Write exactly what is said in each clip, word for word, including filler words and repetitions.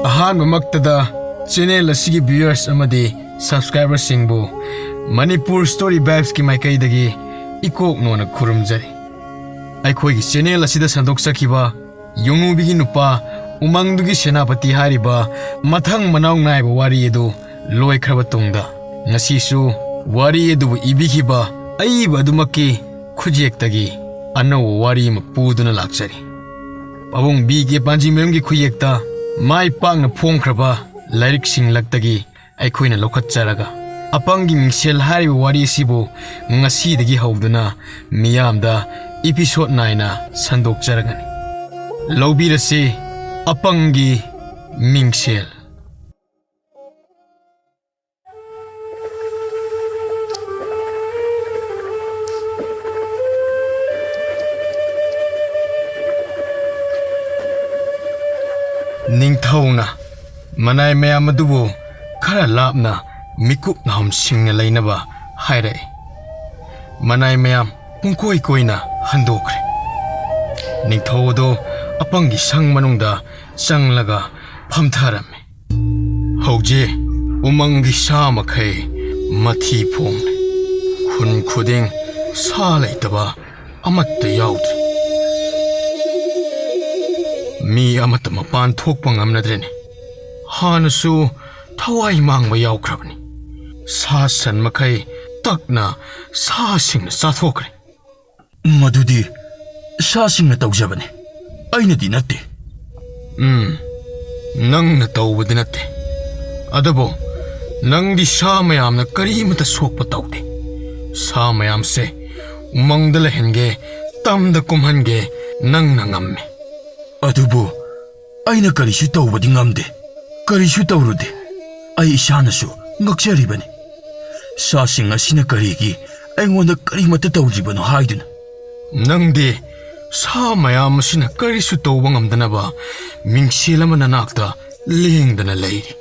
ꯑꯍꯥꯟꯕꯃꯛꯇꯗ channel ꯑꯁꯤꯒꯤ viewers ꯑꯃꯗꯤ subscriberꯁꯤꯡꯕꯨ Manipur Story Vibesꯀꯤ ꯃꯥꯏꯀꯩꯗꯒꯤ ꯏꯀꯣꯛ ꯅꯣꯟꯅ ꯈꯨꯔꯨꯝꯖꯔꯤ꯫ ꯑꯩꯈꯣꯏꯒꯤ channel ꯑꯁꯤꯗ ꯁꯟꯗꯣꯛꯆꯈꯤꯕ ꯌꯣꯡꯉꯨꯕꯤꯒꯤ ꯅꯨꯄꯥ ꯎꯃꯪꯗꯨꯒꯤ ꯁꯦꯅꯥꯄꯇꯤ ꯍꯥꯏꯔꯤꯕ ꯃꯊꯪ ꯃꯅꯥꯎ ꯅꯥꯏꯕ ꯋꯥꯔꯤ ꯑꯗꯨ ꯂꯣꯏꯈ꯭ꯔꯕ ꯇꯨꯡꯗ, ꯉꯁꯤꯁꯨ ꯋꯥꯔꯤ ꯑꯗꯨꯕꯨ ꯏꯕꯤꯈꯤꯕ ꯑꯏꯕ ꯑꯗꯨꯃꯛꯀꯤ ꯈꯨꯠꯌꯦꯛꯇꯒꯤ ꯑꯅꯧꯕ ꯋꯥꯔꯤ ꯑꯃ ꯄꯨꯗꯨꯅ ꯂꯥꯛꯆꯔꯤ꯫ ꯄꯥꯕꯨꯡ ꯕꯤ ꯀꯦ ꯄꯥꯟꯖꯤꯃꯌꯨꯝꯒꯤ ꯈꯨꯠꯌꯦꯛꯇ ꯃꯥꯏ ꯄꯥꯛꯅ ꯐꯣꯡꯈ꯭ꯔꯕ ꯂꯥꯏꯔꯤꯛꯁꯤꯡꯂꯛꯇꯒꯤ ꯑꯩꯈꯣꯏꯅ ꯂꯧꯈꯠꯆꯔꯒ, ꯑꯄꯪꯒꯤ ꯃꯤꯡꯁꯦꯜ ꯍꯥꯏꯔꯤꯕ ꯋꯥꯔꯤ ꯑꯁꯤꯕꯨ ꯉꯁꯤꯗꯒꯤ ꯍꯧꯗꯨꯅ ꯃꯤꯌꯥꯝꯗ episode ꯅꯥꯏꯅ ꯁꯟꯗꯣꯛꯆꯔꯒꯅꯤ꯫ ꯂꯧꯕꯤꯔꯁꯤ ꯑꯄꯪꯒꯤ ꯃꯤꯡꯁꯦꯜ꯫ ꯅꯤꯡꯊꯧꯅ ꯃꯅꯥꯏ ꯃꯌꯥꯝ ꯑꯗꯨꯕꯨ ꯈꯔ ꯂꯥꯞꯅ ꯃꯤꯀꯨꯞ ꯅꯥꯍꯨꯝ ꯁꯤꯡꯅ ꯂꯩꯅꯕ ꯍꯥꯏꯔꯛꯏ꯫ ꯃꯅꯥꯏ ꯃꯌꯥꯝ ꯄꯨꯡꯀꯣꯏ ꯀꯣꯏꯅ ꯍꯟꯗꯣꯛꯈ꯭ꯔꯦ꯫ ꯅꯤꯡꯊꯧ ꯑꯗꯨ ꯑꯄꯪꯒꯤ ꯁꯪ ꯃꯅꯨꯡꯗ ꯆꯪꯂꯒ ꯐꯝꯊꯔꯝꯃꯤ꯫ ꯍꯧꯖꯤꯛ ꯎꯃꯪꯒꯤ ꯁꯥ ꯃꯈꯩ ꯃꯊꯤ ꯐꯣꯡꯂꯦ꯫ ꯈꯨꯟ ꯈꯨꯗꯤꯡ ꯁꯥ ꯂꯩꯇꯕ ꯑꯃꯠꯇ ꯌꯥꯎꯗ꯭ꯔꯦ꯫ ꯃꯤ ꯑꯃꯠꯇ ꯃꯄꯥꯟ ꯊꯣꯛꯄ ꯉꯝꯅꯗ꯭ꯔꯦꯅꯦ꯫ ꯍꯥꯟꯅꯁꯨ ꯊꯋꯥꯏ ꯃꯥꯡꯕ ꯌꯥꯎꯈ꯭ꯔꯕꯅꯤ꯫ ꯁꯥ ꯁꯟ ꯃꯈꯩ ꯇꯛꯅ ꯁꯥꯁꯤꯡꯅ ꯆꯥꯊꯣꯛꯈ꯭ꯔꯦ꯫ ꯃꯗꯨꯗꯤ ꯁꯥꯁꯤꯡꯅ ꯇꯧꯖꯕꯅꯤ, ꯑꯩꯅꯗꯤ ꯅꯠꯇꯦ꯫ ꯎꯝ, ꯅꯪꯅ ꯇꯧꯕꯗꯤ ꯅꯠꯇꯦ꯫ ꯑꯗꯨꯕꯨ ꯅꯪꯗꯤ ꯁꯥ ꯃꯌꯥꯝꯅ ꯀꯔꯤꯃꯠꯇ ꯁꯣꯛꯄ ꯇꯧꯗꯦ꯫ ꯁꯥ ꯃꯌꯥꯝꯁꯦ ꯎꯃꯪꯗ ꯂꯩꯍꯟꯒꯦ, ꯇꯝꯗ ꯀꯨꯝꯍꯟꯒꯦ, ꯅꯪꯅ ꯉꯝꯃꯤ꯫ ꯑꯗꯨꯕꯨ ꯑꯩꯅ ꯀꯔꯤꯁꯨ ꯇꯧꯕꯗꯤ ꯉꯝꯗꯦ, ꯀꯔꯤꯁꯨ ꯇꯧꯔꯨꯗꯦ꯫ ꯑꯩ ꯏꯁꯥꯅꯁꯨ ꯉꯛꯆꯔꯤꯕꯅꯤ꯫ ꯁꯥꯁꯤꯡ ꯑꯁꯤꯅ ꯀꯔꯤꯒꯤ ꯑꯩꯉꯣꯟꯗ ꯀꯔꯤꯃꯠꯇ ꯇꯧꯗ꯭ꯔꯤꯕꯅꯣ ꯍꯥꯏꯗꯨꯅ꯫ ꯅꯪꯗꯤ ꯁꯥ ꯃꯌꯥꯝ ꯑꯁꯤꯅ ꯀꯔꯤꯁꯨ ꯇꯧꯕ ꯉꯝꯗꯅꯕ ꯃꯤꯡꯁꯦꯜ ꯑꯃ ꯅꯅꯥꯛꯇ ꯂꯦꯡꯗꯅ ꯂꯩꯔꯤ꯫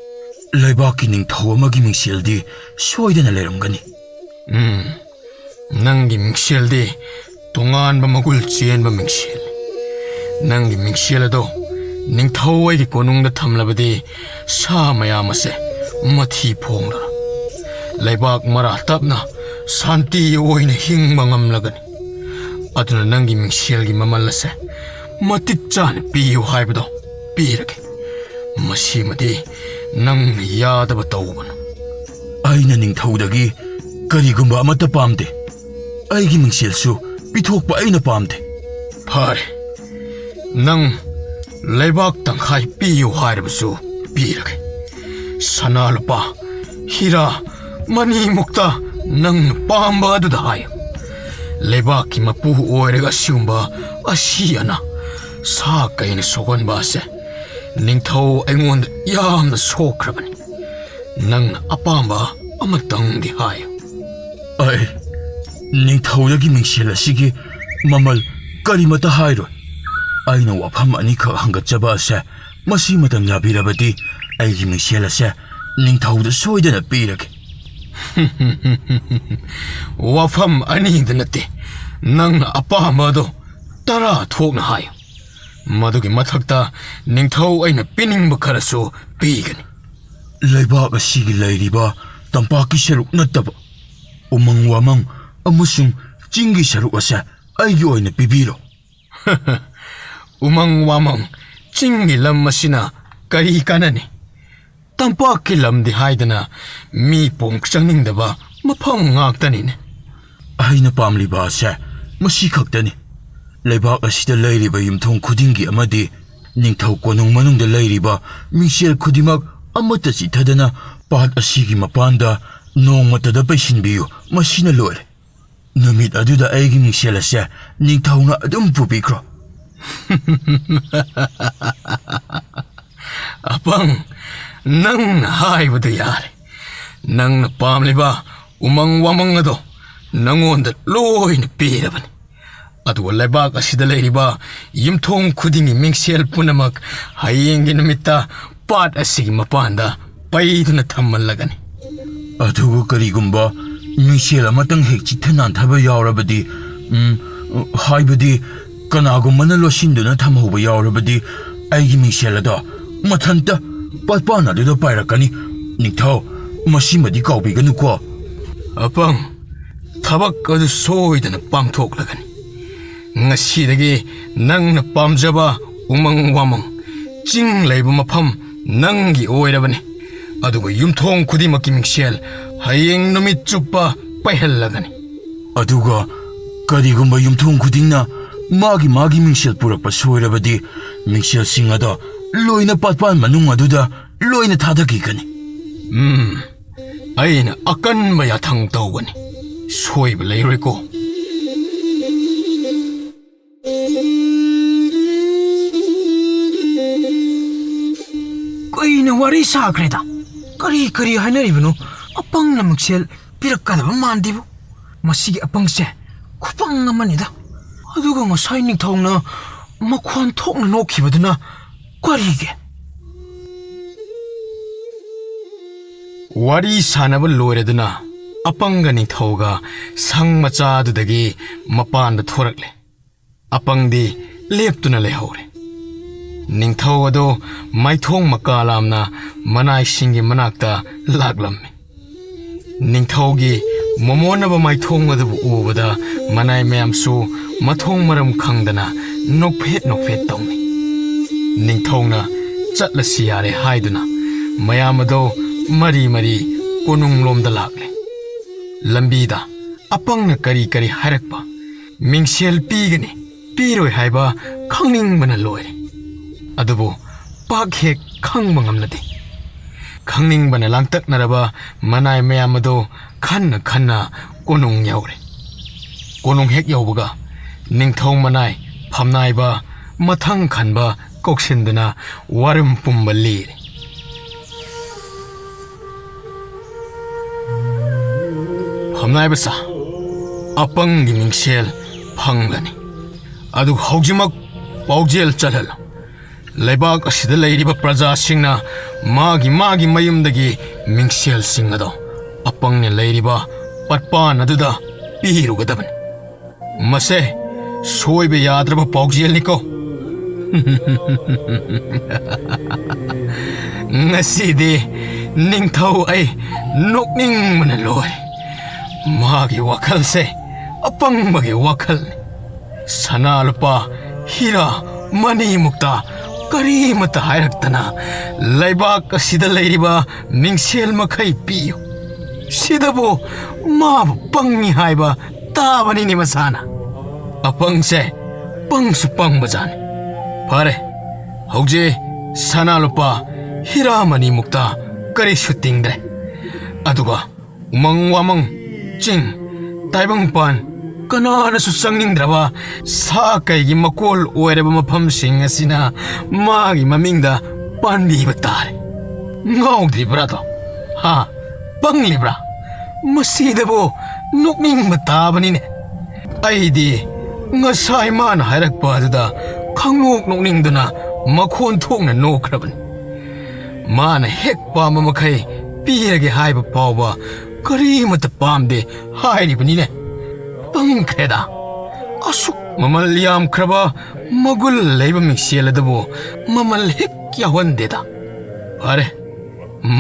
ꯂꯩꯕꯥꯛꯀꯤ ꯅꯤꯡꯊꯧ ꯑꯃꯒꯤ ꯃꯤꯡꯁꯦꯜꯗꯤ ꯁꯣꯏꯗꯅ ꯂꯩꯔꯝꯒꯅꯤ꯫ ꯎꯝ, ꯅꯪꯒꯤ ꯃꯤꯡꯁꯦꯜꯗꯤ ꯇꯣꯉꯥꯟꯕ ꯃꯒꯨꯜ ꯆꯦꯟꯕ ꯃꯤꯡꯁꯦꯜ꯫ ꯅꯪꯒꯤ ꯃꯤꯡꯁꯦꯜ ꯑꯗꯣ ꯅꯤꯡꯊꯧ ꯑꯩꯒꯤ ꯀꯣꯅꯨꯡꯗ ꯊꯝꯂꯕꯗꯤ ꯁꯥ ꯃꯌꯥꯝ ꯑꯁꯦ ꯃꯊꯤ ꯐꯣꯡꯗꯨꯅ ꯂꯩꯕꯥꯛ ꯃꯔꯥ ꯇꯞꯅ ꯁꯥꯟꯇꯤ ꯑꯣꯏꯅ ꯍꯤꯡꯕ ꯉꯝꯂꯒꯅꯤ꯫ ꯑꯗꯨꯅ ꯅꯪꯒꯤ ꯃꯤꯡꯁꯦꯜꯒꯤ ꯃꯃꯜ ꯑꯁꯦ ꯃꯇꯤꯛ ꯆꯥꯅ ꯄꯤꯌꯨ ꯍꯥꯏꯕꯗꯣ ꯄꯤꯔꯒꯦ꯫ ꯃꯁꯤꯃꯗꯤ ꯅꯪꯅ ꯌꯥꯗꯕ ꯇꯧꯒꯅꯨ꯫ ꯑꯩꯅ ꯅꯤꯡꯊꯧꯗꯒꯤ ꯀꯔꯤꯒꯨꯝꯕ ꯑꯃꯠꯇ ꯄꯥꯝꯗꯦ꯫ ꯑꯩꯒꯤ ꯃꯤꯡꯁꯦꯜꯁꯨ ꯄꯤꯊꯣꯛꯄ ꯑꯩꯅ ꯄꯥꯝꯗꯦ꯫ ꯐꯔꯦ, ꯅꯪ ꯂꯩꯕꯥꯛ ꯇꯪꯈꯥꯏ ꯄꯤꯌꯨ ꯍꯥꯏꯔꯕꯁꯨ ꯄꯤꯔꯒꯦ꯫ ꯁꯅꯥ ꯂꯨꯄꯥ, ꯍꯤꯔꯥ, ꯃꯅꯤꯃꯨꯛꯇ ꯅꯪꯅ ꯄꯥꯝꯕ ꯑꯗꯨꯗ ꯍꯥꯏꯌꯨ꯫ ꯂꯩꯕꯥꯛꯀꯤ ꯃꯄꯨ ꯑꯣꯏꯔꯒ ꯑꯁꯤꯒꯨꯝꯕ ꯑꯁꯤ ꯑꯅꯥ, ꯁꯥ ꯀꯩꯅ ꯁꯣꯛꯍꯟꯕ ꯑꯁꯦ ꯅꯤꯡꯊꯧ ꯑꯩꯉꯣꯟꯗ ꯌꯥꯝꯅ ꯁꯣꯛꯈ꯭ꯔꯕꯅꯤ꯫ ꯅꯪꯅ ꯑꯄꯥꯝꯕ ꯑꯃꯇꯪꯗꯤ ꯍꯥꯏꯌꯨ꯫ ꯑꯩ ꯅꯤꯡꯊꯧꯗꯒꯤ ꯃꯤꯡꯁꯦꯜ ꯑꯁꯤꯒꯤ ꯃꯃꯜ ꯀꯔꯤꯃꯠꯇ ꯍꯥꯏꯔꯣꯏ꯫ ꯑꯩꯅ ꯋꯥꯐꯝ ꯑꯅꯤꯈꯛ ꯍꯪꯒꯠꯆꯕ ꯑꯁꯦ ꯃꯁꯤꯃꯇꯪ ꯌꯥꯕꯤꯔꯕꯗꯤ ꯑꯩꯒꯤ ꯃꯤꯡꯁꯦꯜ ꯑꯁꯦ ꯅꯤꯡꯊꯧꯗ ꯁꯣꯏꯗꯅ ꯄꯤꯔꯒꯦ꯫ ꯋꯥꯐꯝ ꯑꯅꯤꯗ ꯅꯠꯇꯦ, ꯅꯪꯅ ꯑꯄꯥꯝꯕ ꯑꯗꯣ ꯇꯔꯥ ꯊꯣꯛꯅ ꯍꯥꯏꯌꯨ꯫ ꯃꯗꯨꯒꯤ ꯃꯊꯛꯇ ꯅꯤꯡꯊꯧ ꯑꯩꯅ ꯄꯤꯅꯤꯡꯕ ꯈꯔꯁꯨ ꯄꯤꯒꯅꯤ꯫ ꯂꯩꯕꯥꯛ ꯑꯁꯤꯒꯤ ꯂꯩꯔꯤꯕ ꯇꯝꯄꯥꯛꯀꯤ ꯁꯔꯨꯛ ꯅꯠꯇꯕ ꯎꯃꯪ ꯋꯥꯃꯪ ꯑꯃꯁꯨꯡ ꯆꯤꯡꯒꯤ ꯁꯔꯨꯛ ꯑꯁꯦ ꯑꯩꯒꯤ ꯑꯣꯏꯅ ꯄꯤꯕꯤꯔꯣ꯫ ꯎꯃꯪ ꯋꯥꯃꯪ, ꯆꯤꯡꯒꯤ ꯂꯝ ꯑꯁꯤꯅ ꯀꯔꯤ ꯀꯥꯟꯅꯅꯤ? ꯇꯝꯄꯥꯛꯀꯤ ꯂꯝꯗꯤ ꯍꯥꯏꯗꯅ ꯃꯤ ꯄꯣꯡ ꯆꯪꯅꯤꯡꯗꯕ ꯃꯐꯝ ꯉꯥꯛꯇꯅꯤꯅꯦ꯫ ꯑꯩꯅ ꯄꯥꯝꯂꯤꯕ ꯑꯁꯦ ꯃꯁꯤ ꯈꯛꯇꯅꯤ꯫ ꯂꯩꯕꯥꯛ ꯑꯁꯤꯗ ꯂꯩꯔꯤꯕ ꯌꯨꯝꯊꯣꯡ ꯈꯨꯗꯤꯡꯒꯤ ꯑꯃꯗꯤ ꯅꯤꯡꯊꯧ ꯀꯣꯅꯨꯡ ꯃꯅꯨꯡꯗ ꯂꯩꯔꯤꯕ ꯃꯤꯡꯁꯦꯜ ꯈꯨꯗꯤꯡꯃꯛ ꯑꯃꯠꯇ ꯆꯤꯠꯊꯗꯅ ꯄꯥꯠ ꯑꯁꯤꯒꯤ ꯃꯄꯥꯟꯗ ꯅꯣꯡꯃꯇꯗ ꯄꯩꯁꯤꯟꯕꯤꯌꯨ, ꯃꯁꯤꯅ ꯂꯣꯏꯔꯦ꯫ ꯅꯨꯃꯤꯠ ꯑꯗꯨꯗ ꯑꯩꯒꯤ ꯃꯤꯡꯁꯦꯜ ꯑꯁꯦ ꯅꯤꯡꯊꯧꯅ ꯑꯗꯨꯝ ꯄꯨꯕꯤꯈ꯭ꯔꯣ꯫ ꯑꯄꯪ, ꯅꯪꯅ ꯍꯥꯏꯕꯗꯨ ꯌꯥꯔꯦ꯫ ꯅꯪꯅ ꯄꯥꯝꯂꯤꯕ ꯎꯃꯪ ꯋꯥꯃꯪ ꯑꯗꯣ ꯅꯪꯉꯣꯟꯗ ꯂꯣꯏꯅ ꯄꯤꯔꯕꯅꯤ꯫ ꯑꯗꯨꯒ ꯂꯩꯕꯥꯛ ꯑꯁꯤꯗ ꯂꯩꯔꯤꯕ ꯌꯨꯝꯊꯣꯡ ꯈꯨꯗꯤꯡꯒꯤ ꯃꯤꯡꯁꯦꯜ ꯄꯨꯝꯅꯃꯛ ꯍꯌꯦꯡꯒꯤ ꯅꯨꯃꯤꯠꯇ ꯄꯥꯠ ꯑꯁꯤꯒꯤ ꯃꯄꯥꯟꯗ ꯄꯩꯗꯨꯅ ꯊꯝꯃꯜꯂꯒꯅꯤ꯫ ꯑꯗꯨꯕꯨ ꯀꯔꯤꯒꯨꯝꯕ ꯃꯤꯡꯁꯦꯜ ꯑꯃꯇꯪ ꯍꯦꯛ ꯆꯤꯠꯊ ꯅꯥꯟꯊꯕ ꯌꯥꯎꯔꯕꯗꯤ, ꯎꯝ, ꯍꯥꯏꯕꯗꯤ ꯀꯅꯥꯒꯨꯝꯕꯅ ꯂꯣꯠꯁꯤꯟꯗꯨꯅ ꯊꯝꯍꯧꯕ ꯌꯥꯎꯔꯕꯗꯤ, ꯑꯩꯒꯤ ꯃꯤꯡꯁꯦꯜ ꯑꯗꯣ ꯃꯊꯟꯇ ꯄꯥꯠꯄꯥꯟ ꯑꯗꯨꯗ ꯄꯥꯏꯔꯛꯀꯅꯤ꯫ ꯅꯤꯡꯊꯧ, ꯃꯁꯤꯃꯗꯤ ꯀꯥꯎꯕꯤꯒꯅꯨꯀꯣ꯫ ꯑꯄꯪ, ꯊꯕꯛ ꯑꯗꯨ ꯁꯣꯏꯗꯅ ꯄꯥꯡꯊꯣꯛꯂꯒꯅꯤ꯫ ꯉꯁꯤꯗꯒꯤ ꯅꯪꯅ ꯄꯥꯝꯖꯕ ꯎꯃꯪ ꯋꯥꯃꯪ, ꯆꯤꯡ ꯂꯩꯕ ꯃꯐꯝ ꯅꯪꯒꯤ ꯑꯣꯏꯔꯕꯅꯤ꯫ ꯑꯗꯨꯒ ꯌꯨꯝꯊꯣꯡ ꯈꯨꯗꯤꯡꯃꯛꯀꯤ ꯃꯤꯡꯁꯦꯜ ꯍꯌꯦꯡ ꯅꯨꯃꯤꯠ ꯆꯨꯞꯄ ꯄꯥꯏꯍꯜꯂꯒꯅꯤ꯫ ꯑꯗꯨꯒ ꯀꯔꯤꯒꯨꯝꯕ ꯌꯨꯝꯊꯣꯡ ꯈꯨꯗꯤꯡꯅ ꯃꯥꯒꯤ ꯃꯥꯒꯤ ꯃꯤꯡꯁꯦꯜ ꯄꯨꯔꯛꯄ ꯁꯣꯏꯔꯕꯗꯤ, ꯃꯤꯡꯁꯦꯜꯁꯤꯡ ꯑꯗꯣ ꯂꯣꯏꯅ ꯄꯥꯠꯄꯥꯟ ꯃꯅꯨꯡ ꯑꯗꯨꯗ ꯂꯣꯏꯅ ꯊꯥꯗꯈꯤꯒꯅꯤ꯫ ꯎꯝ, ꯑꯩꯅ ꯑꯀꯟꯕ ꯌꯥꯊꯪ ꯇꯧꯒꯅꯤ꯫ ꯁꯣꯏꯕ ꯂꯩꯔꯣꯏꯀꯣ꯫ ꯀꯨꯏꯅ ꯋꯥꯔꯤ ꯁꯥꯈ꯭ꯔꯦꯗ꯫ ꯀꯔꯤ ꯀꯔꯤ ꯍꯥꯏꯅꯔꯤꯕꯅꯣ? ꯑꯄꯪꯅ ꯃꯤꯡꯁꯦꯜ ꯄꯤꯔꯛꯀꯗꯕ ꯃꯥꯟꯗꯦꯕꯨ꯫ ꯃꯁꯤꯒꯤ ꯑꯄꯪꯁꯦ ꯈꯨꯄꯪ ꯑꯃꯅꯤꯗ꯫ ꯑꯗꯨꯒ ꯉꯁꯥꯏ ꯅꯤꯡꯊꯧꯅ ꯃꯈꯣꯟ ꯊꯣꯛꯅ ꯅꯣꯛꯈꯤꯕꯗꯨꯅ ꯀꯔꯤꯒꯤ? ꯋꯥꯔꯤ ꯁꯥꯟꯅꯕ ꯂꯣꯏꯔꯗꯨꯅ ꯑꯄꯪꯒ ꯅꯤꯡꯊꯧꯒ ꯁꯪ ꯃꯆꯥ ꯑꯗꯨꯗꯒꯤ ꯃꯄꯥꯟꯗ ꯊꯣꯔꯛꯂꯦ꯫ ꯑꯄꯪꯗꯤ ꯂꯦꯞꯇꯨꯅ ꯂꯩꯍꯧꯔꯦ꯫ ꯅꯤꯡꯊꯧ ꯑꯗꯨ ꯃꯥꯏꯊꯣꯡ ꯃꯀꯥ ꯂꯥꯝꯅ ꯃꯅꯥꯏꯁꯤꯡꯒꯤ ꯃꯅꯥꯛꯇ ꯂꯥꯛꯂꯝꯃꯤ꯫ ꯅꯤꯡꯊꯧꯒꯤ ꯃꯣꯃꯣꯟꯅꯕ ꯃꯥꯏꯊꯣꯡ ꯑꯗꯨꯕꯨ ꯎꯕꯗ ꯃꯅꯥꯏ ꯃꯌꯥꯝꯁꯨ ꯃꯊꯣꯡ ꯃꯔꯝ ꯈꯪꯗꯅ ꯅꯣꯛꯐꯦꯠ ꯅꯣꯛꯐꯦꯠ ꯇꯧꯅꯩ꯫ ꯅꯤꯡꯊꯧꯅ "ꯆꯠꯂꯁꯤ ꯌꯥꯔꯦ" ꯍꯥꯏꯗꯨꯅ ꯃꯌꯥꯝ ꯑꯗꯨ ꯃꯔꯤ ꯃꯔꯤ ꯀꯣꯅꯨꯡꯂꯣꯝꯗ ꯂꯥꯛꯂꯦ꯫ ꯂꯝꯕꯤꯗ ꯑꯄꯪꯅ ꯀꯔꯤ ꯀꯔꯤ ꯍꯥꯏꯔꯛꯄ, ꯃꯤꯡꯁꯦꯜ ꯄꯤꯒꯅꯤ ꯄꯤꯔꯣꯏ ꯍꯥꯏꯕ ꯈꯪꯅꯤꯡꯕꯅ ꯂꯣꯏꯔꯦ꯫ ꯑꯗꯨꯕꯨ ꯄꯥꯛ ꯍꯦꯛ ꯈꯪꯕ ꯉꯝꯂꯗꯦ꯫ ꯈꯪꯅꯤꯡꯕꯅ ꯂꯥꯡꯇꯛꯅꯔꯕ ꯃꯅꯥꯏ ꯃꯌꯥꯝ ꯑꯗꯨ ꯈꯟꯅ ꯈꯟꯅ ꯀꯣꯅꯨꯡ ꯌꯧꯔꯦ꯫ ꯀꯣꯅꯨꯡ ꯍꯦꯛ ꯌꯧꯕꯒ ꯅꯤꯡꯊꯧ ꯃꯅꯥꯏ ꯐꯝꯅꯥꯏꯕ ꯃꯊꯪ ꯈꯟꯕ ꯀꯧꯁꯤꯟꯗꯨꯅ ꯋꯥꯔꯝ ꯄꯨꯝꯕ ꯂꯤꯔꯦ꯫ "ꯐꯝꯅꯥꯏꯕ ꯁꯥ, ꯑꯄꯪꯒꯤ ꯃꯤꯡꯁꯦꯜ ꯐꯪꯂꯅꯤ꯫ ꯑꯗꯨ ꯍꯧꯖꯤꯛꯃꯛ ꯄꯥꯎꯖꯦꯜ ꯆꯠꯍꯜꯂꯨ꯫ ꯂꯩꯕꯥꯛ ꯑꯁꯤꯗ ꯂꯩꯔꯤꯕ ꯄ꯭ꯔꯖꯥꯁꯤꯡꯅ ꯃꯥꯒꯤ ꯃꯥꯒꯤ ꯃꯌꯨꯝꯗꯒꯤ ꯃꯤꯡꯁꯦꯜꯁꯤꯡ ꯑꯗꯣ ꯑꯄꯪꯅ ꯂꯩꯔꯤꯕ ꯄꯠꯄꯥꯟ ꯑꯗꯨꯗ ꯄꯤꯔꯨꯒꯗꯕꯅꯤ꯫ ꯃꯁꯦ ꯁꯣꯏꯕ ꯌꯥꯗ꯭ꯔꯕ ꯄꯥꯎꯖꯦꯜꯅꯤꯀꯣ"꯫ ꯉꯁꯤꯗꯤ ꯅꯤꯡꯊꯧ ꯑꯩ ꯅꯣꯛꯅꯤꯡꯕꯅ ꯂꯣꯏꯔꯦ꯫ ꯃꯥꯒꯤ ꯋꯥꯈꯜꯁꯦ ꯑꯄꯪꯕꯒꯤ ꯋꯥꯈꯜꯅꯤ꯫ ꯁꯅꯥ ꯂꯨꯄꯥ, ꯍꯤꯔꯥ, ꯃꯅꯤ ꯃꯨꯛꯇ ꯀꯔꯤꯃꯠꯇ ꯍꯥꯏꯔꯛꯇꯅ ꯂꯩꯕꯥꯛ ꯑꯁꯤꯗ ꯂꯩꯔꯤꯕ ꯃꯤꯡꯁꯦꯜ ꯃꯈꯩ ꯄꯤꯌꯨ꯫ ꯁꯤꯗꯕꯨ ꯃꯥꯕꯨ ꯄꯪꯉꯤ ꯍꯥꯏꯕ ꯇꯥꯕꯅꯤꯅꯦ ꯃꯁꯥꯅ꯫ ꯑꯄꯪꯁꯦ ꯄꯪꯁꯨ ꯄꯪꯕꯖꯥꯠꯅꯤ꯫ ꯐꯔꯦ, ꯍꯧꯖꯤꯛ ꯁꯅꯥ ꯂꯨꯄꯥ, ꯍꯤꯔꯥ ꯃꯅꯤ ꯃꯨꯛꯇ ꯀꯔꯤꯁꯨ ꯇꯤꯡꯗ꯭ꯔꯦ꯫ ꯑꯗꯨꯒ ꯎꯃꯪ ꯋꯥꯃꯪ, ꯆꯤꯡ, ꯇꯥꯏꯕꯪꯄꯥꯟ, ꯀꯅꯥꯅꯁꯨ ꯆꯪꯅꯤꯡꯗ꯭ꯔꯕ ꯁꯥ ꯀꯩꯒꯤ ꯃꯀꯣꯜ ꯑꯣꯏꯔꯕ ꯃꯐꯝꯁꯤꯡ ꯑꯁꯤꯅ ꯃꯥꯒꯤ ꯃꯃꯤꯡꯗ ꯄꯥꯟꯕꯤꯕ ꯇꯥꯔꯦ꯫ ꯉꯥꯎꯗ꯭ꯔꯤꯕ꯭ꯔꯥꯗꯣ? ꯍꯥ? ꯄꯪꯂꯤꯕ꯭ꯔꯥ? ꯃꯁꯤꯗꯕꯨ ꯅꯣꯛꯅꯤꯡꯕ ꯇꯥꯕꯅꯤꯅꯦ꯫ ꯑꯩꯗꯤ ꯉꯁꯥꯏ ꯃꯥꯅ ꯍꯥꯏꯔꯛꯄ ꯑꯗꯨꯗ ꯈꯪꯅꯣꯛ ꯅꯣꯛꯅꯤꯡꯗꯨꯅ ꯃꯈꯣꯟ ꯊꯣꯛꯅ ꯅꯣꯛꯈ꯭ꯔꯕꯅꯤ꯫ ꯃꯥꯅ ꯍꯦꯛ ꯄꯥꯝꯕ ꯃꯈꯩ ꯄꯤꯔꯒꯦ ꯍꯥꯏꯕ ꯐꯥꯎꯕ ꯀꯔꯤꯃꯠꯇ ꯄꯥꯝꯗꯦ ꯍꯥꯏꯔꯤꯕꯅꯤꯅꯦ꯫ ꯄꯪꯈ꯭ꯔꯦꯗ꯫ ꯑꯁꯨꯛ ꯃꯃꯜ ꯌꯥꯝꯈ꯭ꯔꯕ ꯃꯒꯨꯟ ꯂꯩꯕ ꯃꯤꯡꯁꯦꯜ ꯑꯗꯨꯕꯨ ꯃꯃꯜ ꯍꯦꯛ ꯌꯥꯎꯍꯟꯗꯦꯗ꯫ ꯐꯔꯦ,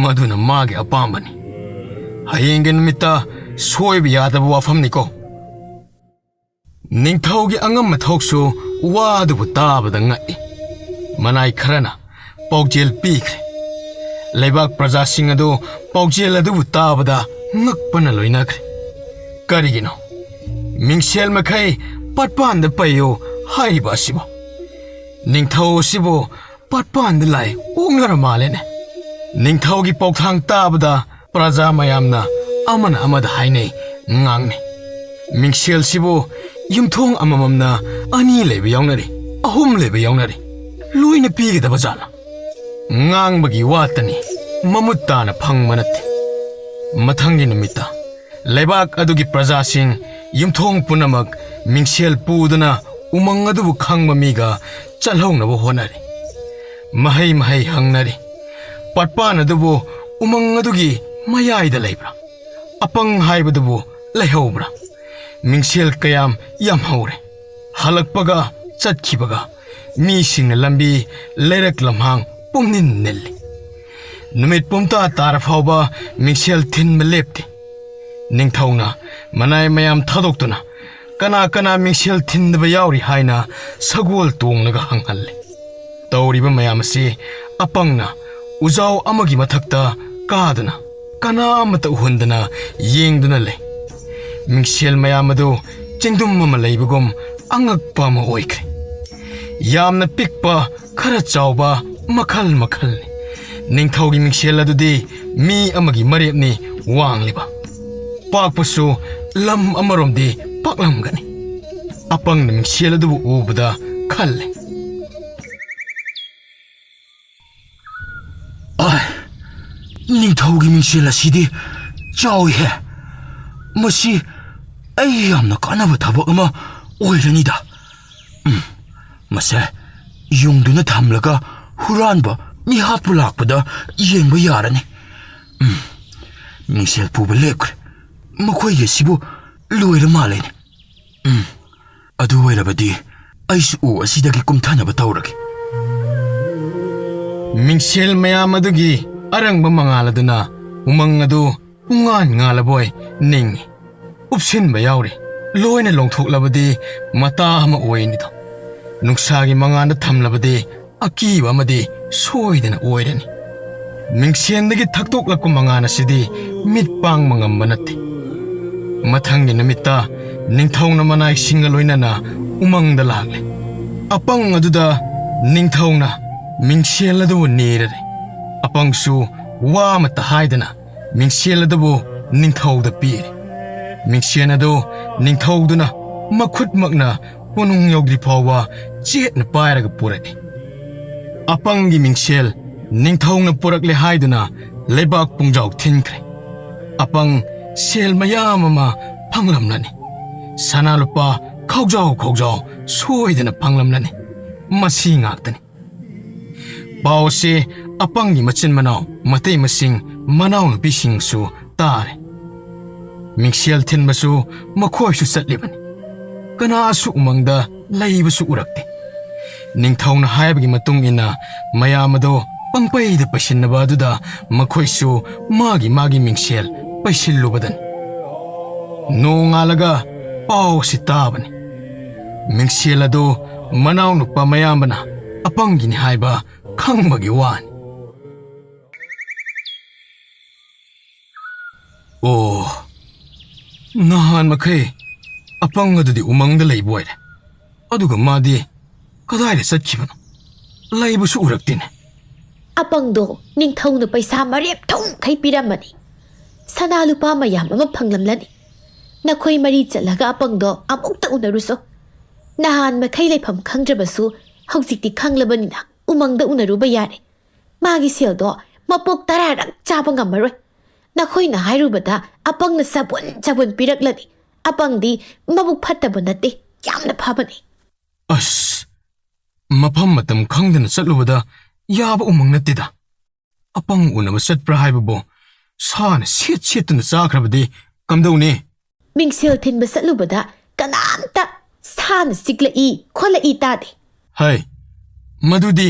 ꯃꯗꯨꯅ ꯃꯥꯒꯤ ꯑꯄꯥꯝꯕꯅꯤ꯫ ꯍꯌꯦꯡꯒꯤ ꯅꯨꯃꯤꯠꯇ ꯁꯣꯏꯕ ꯌꯥꯗꯕ ꯋꯥꯐꯝꯅꯤꯀꯣ꯫ ꯅꯤꯡꯊꯧꯒꯤ ꯑꯉꯝ ꯃꯊꯧꯁꯨ ꯋꯥꯗꯨꯕꯨ ꯇꯥꯕꯗ ꯉꯛꯏ꯫ ꯃꯅꯥꯏ ꯈꯔꯅ ꯄꯥꯎꯖꯦꯜ ꯄꯤꯈ꯭ꯔꯦ꯫ ꯂꯩꯕꯥꯛ ꯄ꯭ꯔꯖꯥꯁꯤꯡ ꯑꯗꯨ ꯄꯥꯎꯖꯦꯜ ꯑꯗꯨꯕꯨ ꯇꯥꯕꯗ ꯉꯛꯄꯅ ꯂꯣꯏꯅꯈ꯭ꯔꯦ꯫ ꯀꯔꯤꯒꯤꯅꯣ ꯃꯤꯡꯁꯦꯜ ꯃꯈꯩ ꯄꯥꯠꯄꯥꯟꯗ ꯄꯩꯌꯨ ꯍꯥꯏꯔꯤꯕ ꯑꯁꯤꯕꯣ? ꯅꯤꯡꯊꯧ ꯑꯁꯤꯕꯨ ꯄꯥꯠꯄꯥꯟꯗ ꯂꯥꯏ ꯑꯣꯛꯅꯔ ꯃꯥꯜꯂꯦꯅꯦ꯫ ꯅꯤꯡꯊꯧꯒꯤ ꯄꯥꯎꯊꯥꯡ ꯇꯥꯕꯗ ꯄ꯭ꯔꯖꯥ ꯃꯌꯥꯝꯅ ꯑꯃꯅ ꯑꯃꯗ ꯍꯥꯏꯅꯩ, ꯉꯥꯡꯅꯩ꯫ ꯃꯤꯡꯁꯦꯜꯁꯤꯕꯨ ꯌꯨꯝꯊꯣꯡ ꯑꯃꯃꯝꯅ ꯑꯅꯤ ꯂꯩꯕ ꯌꯥꯎꯅꯔꯤ, ꯑꯍꯨꯝ ꯂꯩꯕ ꯌꯥꯎꯅꯔꯤ꯫ ꯂꯣꯏꯅ ꯄꯤꯒꯗꯕ ꯖꯥꯠꯂ? ꯉꯥꯡꯕꯒꯤ ꯋꯥꯇꯅꯤ, ꯃꯃꯨꯠ ꯇꯥꯅ ꯐꯪꯕ ꯅꯠꯇꯦ꯫ ꯃꯊꯪꯒꯤ ꯅꯨꯃꯤꯠꯇ ꯂꯩꯕꯥꯛ ꯑꯗꯨꯒꯤ ꯄ꯭ꯔꯖꯥꯁꯤꯡ ꯌꯨꯝꯊꯣꯡ ꯄꯨꯝꯅꯃꯛ ꯃꯤꯡꯁꯦꯜ ꯄꯨꯗꯨꯅ ꯎꯃꯪ ꯑꯗꯨꯕꯨ ꯈꯪꯕ ꯃꯤꯒ ꯆꯠꯍꯧꯅꯕ ꯍꯣꯠꯅꯔꯤ꯫ ꯃꯍꯩ ꯃꯍꯩ ꯍꯪꯅꯔꯤ꯫ ꯄꯥꯠꯄꯥꯟ ꯑꯗꯨꯕꯨ ꯎꯃꯪ ꯑꯗꯨꯒꯤ ꯃꯌꯥꯏꯗ ꯂꯩꯕ꯭ꯔꯥ? ꯑꯄꯪ ꯍꯥꯏꯕꯗꯨꯕꯨ ꯂꯩꯍꯧꯕ꯭ꯔꯥ? ꯃꯤꯡꯁꯦꯜ ꯀꯌꯥꯝ ꯌꯥꯝꯍꯧꯔꯦ꯫ ꯍꯜꯂꯛꯄꯒ ꯆꯠꯈꯤꯕꯒ ꯃꯤꯁꯤꯡꯅ ꯂꯝꯕꯤ, ꯂꯩꯔꯛ ꯂꯝꯍꯥꯡ ꯄꯨꯝꯅꯤꯟ ꯅꯤꯜꯂꯤ꯫ ꯅꯨꯃꯤꯠ ꯄꯨꯝꯇꯥ ꯇꯥꯔ ꯐꯥꯎꯕ ꯃꯤꯡꯁꯦꯜ ꯊꯤꯟꯕ ꯂꯦꯞꯇꯦ꯫ ꯅꯤꯡꯊꯧꯅ ꯃꯅꯥꯏ ꯃꯌꯥꯝ ꯊꯥꯗꯣꯛꯇꯨꯅ ꯀꯅꯥ ꯀꯅꯥ ꯃꯤꯡꯁꯦꯜ ꯊꯤꯟꯗꯕ ꯌꯥꯎꯔꯤ ꯍꯥꯏꯅ ꯁꯒꯣꯜ ꯇꯣꯡꯂꯒ ꯍꯪꯍꯜꯂꯤ꯫ ꯇꯧꯔꯤꯕ ꯃꯌꯥꯝ ꯑꯁꯤ ꯑꯄꯪꯅ ꯎꯖꯥꯎ ꯑꯃꯒꯤ ꯃꯊꯛꯇ ꯀꯥꯗꯨꯅ ꯀꯅꯥ ꯑꯃꯠꯇ ꯎꯍꯟꯗꯅ ꯌꯦꯡꯗꯨꯅ ꯂꯩ꯫ ꯃꯤꯡꯁꯦꯜ ꯃꯌꯥꯝ ꯑꯗꯨ ꯆꯤꯡꯗꯨꯝ ꯑꯃ ꯂꯩꯕꯒꯨꯝ ꯑꯉꯛꯄ ꯑꯃ ꯑꯣꯏꯈ꯭ꯔꯦ꯫ ꯌꯥꯝꯅ ꯄꯤꯛꯄ, ꯈꯔ ꯆꯥꯎꯕ, ꯃꯈꯜ ꯃꯈꯜꯅꯤ꯫ ꯅꯤꯡꯊꯧꯒꯤ ꯃꯤꯡꯁꯦꯜ ꯑꯗꯨꯗꯤ ꯃꯤ ꯑꯃꯒꯤ ꯃꯔꯦꯞꯅꯤ ꯋꯥꯡꯂꯤꯕ꯫ ꯄꯥꯛꯄꯁꯨ ꯂꯝ ꯑꯃꯔꯣꯝꯗꯤ ꯄꯥꯛꯂꯝꯒꯅꯤ꯫ ꯑꯄꯪꯅ ꯃꯤꯡꯁꯦꯜ ꯑꯗꯨꯕꯨ ꯎꯕꯗ ꯈꯜꯂꯦ꯫ "ꯑꯥꯏ, ꯅꯤꯡꯊꯧꯒꯤ ꯃꯤꯡꯁꯦꯜ ꯑꯁꯤꯗꯤ ꯆꯥꯎꯏꯍꯦ꯫ ꯃꯁꯤ ꯑꯩ ꯌꯥꯝꯅ ꯀꯥꯟꯅꯕ ꯊꯕꯛ ꯑꯃ ꯑꯣꯏꯔꯅꯤꯗ꯫ ꯎꯝ, ꯃꯁꯦ ꯌꯨꯡꯗꯨꯅ ꯊꯝꯂꯒ ꯍꯨꯔꯥꯟꯕ ꯃꯤꯍꯥꯠꯄ ꯂꯥꯛꯄꯗ ꯌꯦꯡꯕ ꯌꯥꯔꯅꯤ꯫ ꯎꯝ, ꯃꯤꯡꯁꯦꯜ ꯄꯨꯕ ꯂꯦꯞꯈ꯭ꯔꯦ꯫ ꯃꯈꯣꯏꯒꯤ ꯑꯁꯤꯕꯨ ꯂꯣꯏꯔ ꯃꯥꯜꯂꯦꯅꯦ꯫ ꯎꯝ, ꯑꯗꯨ ꯑꯣꯏꯔꯕꯗꯤ ꯑꯩꯁꯨ ꯎ ꯑꯁꯤꯗꯒꯤ ꯀꯨꯝꯊꯅꯕ ꯇꯧꯔꯒꯦ꯫" ꯃꯤꯡꯁꯦꯜ ꯃꯌꯥꯝ ꯑꯗꯨꯒꯤ ꯑꯔꯪꯕ ꯃꯉꯥꯜ ꯑꯗꯨꯅ ꯎꯃꯪ ꯑꯗꯨ ꯄꯨꯡꯉꯥꯟ ꯉꯥꯜꯂꯕꯣꯏ ꯅꯤꯡꯏ꯫ ꯎꯞꯁꯤꯟꯕ ꯌꯥꯎꯔꯤ꯫ ꯂꯣꯏꯅ ꯂꯣꯡꯊꯣꯛꯂꯕꯗꯤ ꯃꯇꯥ ꯑꯃ ꯑꯣꯏꯅꯤꯗꯣ꯫ ꯅꯨꯡꯁꯥꯒꯤ ꯃꯉꯥꯜꯗ ꯊꯝꯂꯕꯗꯤ ꯑꯀꯤꯕ ꯑꯃꯗꯤ ꯁꯣꯏꯗꯅ ꯑꯣꯏꯔꯅꯤ꯫ ꯃꯤꯡꯁꯦꯟꯗꯒꯤ ꯊꯛꯇꯣꯛꯂꯛꯄ ꯃꯉꯥꯜ ꯑꯁꯤꯗꯤ ꯃꯤꯠ ꯄꯥꯡꯕ ꯉꯝꯕ ꯅꯠꯇꯦ꯫ ꯃꯊꯪꯒꯤ ꯅꯨꯃꯤꯠꯇ ꯅꯤꯡꯊꯧꯅ ꯃꯅꯥꯏꯁꯤꯡꯒ ꯂꯣꯏꯅꯅ ꯎꯃꯪꯗ ꯂꯥꯛꯂꯦ꯫ ꯑꯄꯪ ꯑꯗꯨꯗ ꯅꯤꯡꯊꯧꯅ ꯃꯤꯡꯁꯦꯜ ꯑꯗꯨꯕꯨ ꯅꯤꯔꯔꯦ꯫ ꯑꯄꯪꯁꯨ ꯋꯥ ꯑꯃꯠꯇ ꯍꯥꯏꯗꯅ ꯃꯤꯡꯁꯦꯜ ꯑꯗꯨꯕꯨ ꯅꯤꯡꯊꯧꯗ ꯄꯤꯔꯦ꯫ ꯃꯤꯡꯁꯦꯜ ꯑꯗꯨ ꯅꯤꯡꯊꯧꯗꯨꯅ ꯃꯈꯨꯠꯃꯛꯅ ꯀꯣꯅꯨꯡ ꯌꯧꯗ꯭ꯔꯤ ꯐꯥꯎꯕ ꯆꯦꯠꯅ ꯄꯥꯏꯔꯒ ꯄꯨꯔꯛꯏ꯫ ꯑꯄꯪꯒꯤ ꯃꯤꯡꯁꯦꯜ ꯅꯤꯡꯊꯧꯅ ꯄꯨꯔꯛꯂꯦ ꯍꯥꯏꯗꯨꯅ ꯂꯩꯕꯥꯛ ꯄꯨꯡꯖꯥꯎ ꯊꯤꯟꯈ꯭ꯔꯦ꯫ ꯑꯄꯪ ꯁꯦꯜ ꯃꯌꯥꯝ ꯑꯃ ꯐꯪꯂꯝꯂꯅꯤ꯫ ꯁꯅꯥ ꯂꯨꯄꯥ ꯈꯧꯖꯥꯎ ꯈꯧꯖꯥꯎ ꯁꯣꯏꯗꯅ ꯐꯪꯂꯝꯂꯅꯤ꯫ ꯃꯁꯤ ꯉꯥꯛꯇꯅꯤ꯫ ꯄꯥꯎ ꯑꯁꯤ ꯑꯄꯪꯒꯤ ꯃꯆꯤꯟ ꯃꯅꯥꯎ ꯃꯇꯩ ꯃꯁꯤꯡ ꯃꯅꯥꯎꯅꯨꯄꯤꯁꯤꯡꯁꯨ ꯇꯥꯔꯦ꯫ ꯃꯤꯡꯁꯦꯜ ꯊꯤꯟꯕꯁꯨ ꯃꯈꯣꯏꯁꯨ ꯆꯠꯂꯤꯕꯅꯤ꯫ ꯀꯅꯥꯁꯨ ꯎꯃꯪꯗ ꯂꯩꯕꯁꯨ ꯎꯔꯛꯇꯦ꯫ ꯅꯤꯡꯊꯧꯅ ꯍꯥꯏꯕꯒꯤ ꯃꯇꯨꯡ ꯏꯟꯅ ꯃꯌꯥꯝ ꯑꯗꯣ ꯄꯪꯄꯩꯗ ꯄꯩꯁꯤꯟꯅꯕ ꯑꯗꯨꯗ ꯃꯈꯣꯏꯁꯨ ꯃꯥꯒꯤ ꯃꯥꯒꯤ ꯃꯤꯡꯁꯦꯜ ꯄꯩꯁꯤꯜꯂꯨꯕꯗꯅꯤ꯫ ꯅꯣꯡꯉꯥꯜꯂꯒ ꯄꯥꯎ ꯑꯁꯤ ꯇꯥꯕꯅꯤ꯫ ꯃꯤꯡꯁꯦꯜ ꯑꯗꯨ ꯃꯅꯥꯎꯅꯨꯄꯥ ꯃꯌꯥꯝꯕꯅ ꯑꯄꯪꯒꯤꯅꯤ ꯍꯥꯏꯕ ꯈꯪꯕꯒꯤ ꯋꯥꯅꯤ꯫ ꯑꯣ, ꯅꯍꯥꯟ ꯃꯈꯩ ꯑꯄꯪ ꯑꯗꯨꯗꯤ ꯎꯃꯪꯗ ꯂꯩꯕ ꯑꯣꯏꯔꯦ꯫ ꯑꯗꯨꯒ ꯃꯥꯗꯤ ꯀꯗꯥꯏꯗ ꯆꯠꯈꯤꯕꯅꯣ? ꯂꯩꯕꯁꯨ ꯎꯔꯛꯇꯦꯅꯦ꯫ ꯑꯄꯪꯗꯣ ꯅꯤꯡꯊꯧꯅ ꯄꯩꯁꯥ ꯃꯔꯦꯞ ꯊꯨꯝꯈꯩ ꯄꯤꯔꯝꯃꯅꯤ꯫ ꯁꯅꯥ ꯂꯨꯄꯥ ꯃꯌꯥꯝ ꯑꯃ ꯐꯪꯂꯝꯂꯅꯤ꯫ ꯅꯈꯣꯏ ꯃꯔꯤ ꯆꯠꯂꯒ ꯑꯄꯪꯗꯣ ꯑꯃꯨꯛꯇ ꯎꯅꯔꯨꯁꯣ꯫ ꯅꯍꯥꯟ ꯃꯈꯩ ꯂꯩꯐꯝ ꯈꯪꯗ꯭ꯔꯕꯁꯨ ꯍꯧꯖꯤꯛꯇꯤ ꯈꯪꯂꯕꯅꯤꯅ ꯎꯃꯪꯗ ꯎꯅꯔꯨꯕ ꯌꯥꯔꯦ꯫ ꯃꯥꯒꯤ ꯁꯦꯜꯗꯣ ꯃꯄꯣꯛ ꯇꯔꯥꯔꯛ ꯆꯥꯕ ꯉꯝꯃꯔꯣꯏ꯫ ꯅꯈꯣꯏꯅ ꯍꯥꯏꯔꯨꯕꯗ ꯑꯄꯪꯅ ꯆꯕꯨꯟ ꯆꯕꯨꯟ ꯄꯤꯔꯛꯂꯅꯤ꯫ ꯑꯄꯪꯗꯤ ꯃꯕꯨꯛ ꯐꯠꯇꯕ ꯅꯠꯇꯦ, ꯌꯥꯝꯅ ꯐꯕꯅꯤ꯫ ꯑꯁ, ꯃꯐꯝ ꯃꯇꯝ ꯈꯪꯗꯅ ꯆꯠꯂꯨꯕꯗ ꯌꯥꯕ ꯎꯃꯪ ꯅꯠꯇꯦꯗ꯫ ꯑꯄꯪ ꯎꯅꯕ ꯆꯠꯄ꯭ꯔꯥ ꯍꯥꯏꯕꯕꯨ ꯁꯥꯅ ꯁꯦꯠ ꯁꯦꯠꯇꯨꯅ ꯆꯥꯈ꯭ꯔꯕꯗꯤ ꯀꯝꯗꯧꯅꯤ? ꯃꯤꯡꯁꯦꯜ ꯊꯤꯟꯕ ꯆꯠꯂꯨꯕꯗ ꯀꯅꯥꯝꯇ ꯁꯥꯅ ꯆꯤꯛꯂꯛꯏ ꯈꯣꯠꯂꯛꯏ ꯇꯥꯗꯦ꯫ ꯍꯩ, ꯃꯗꯨꯗꯤ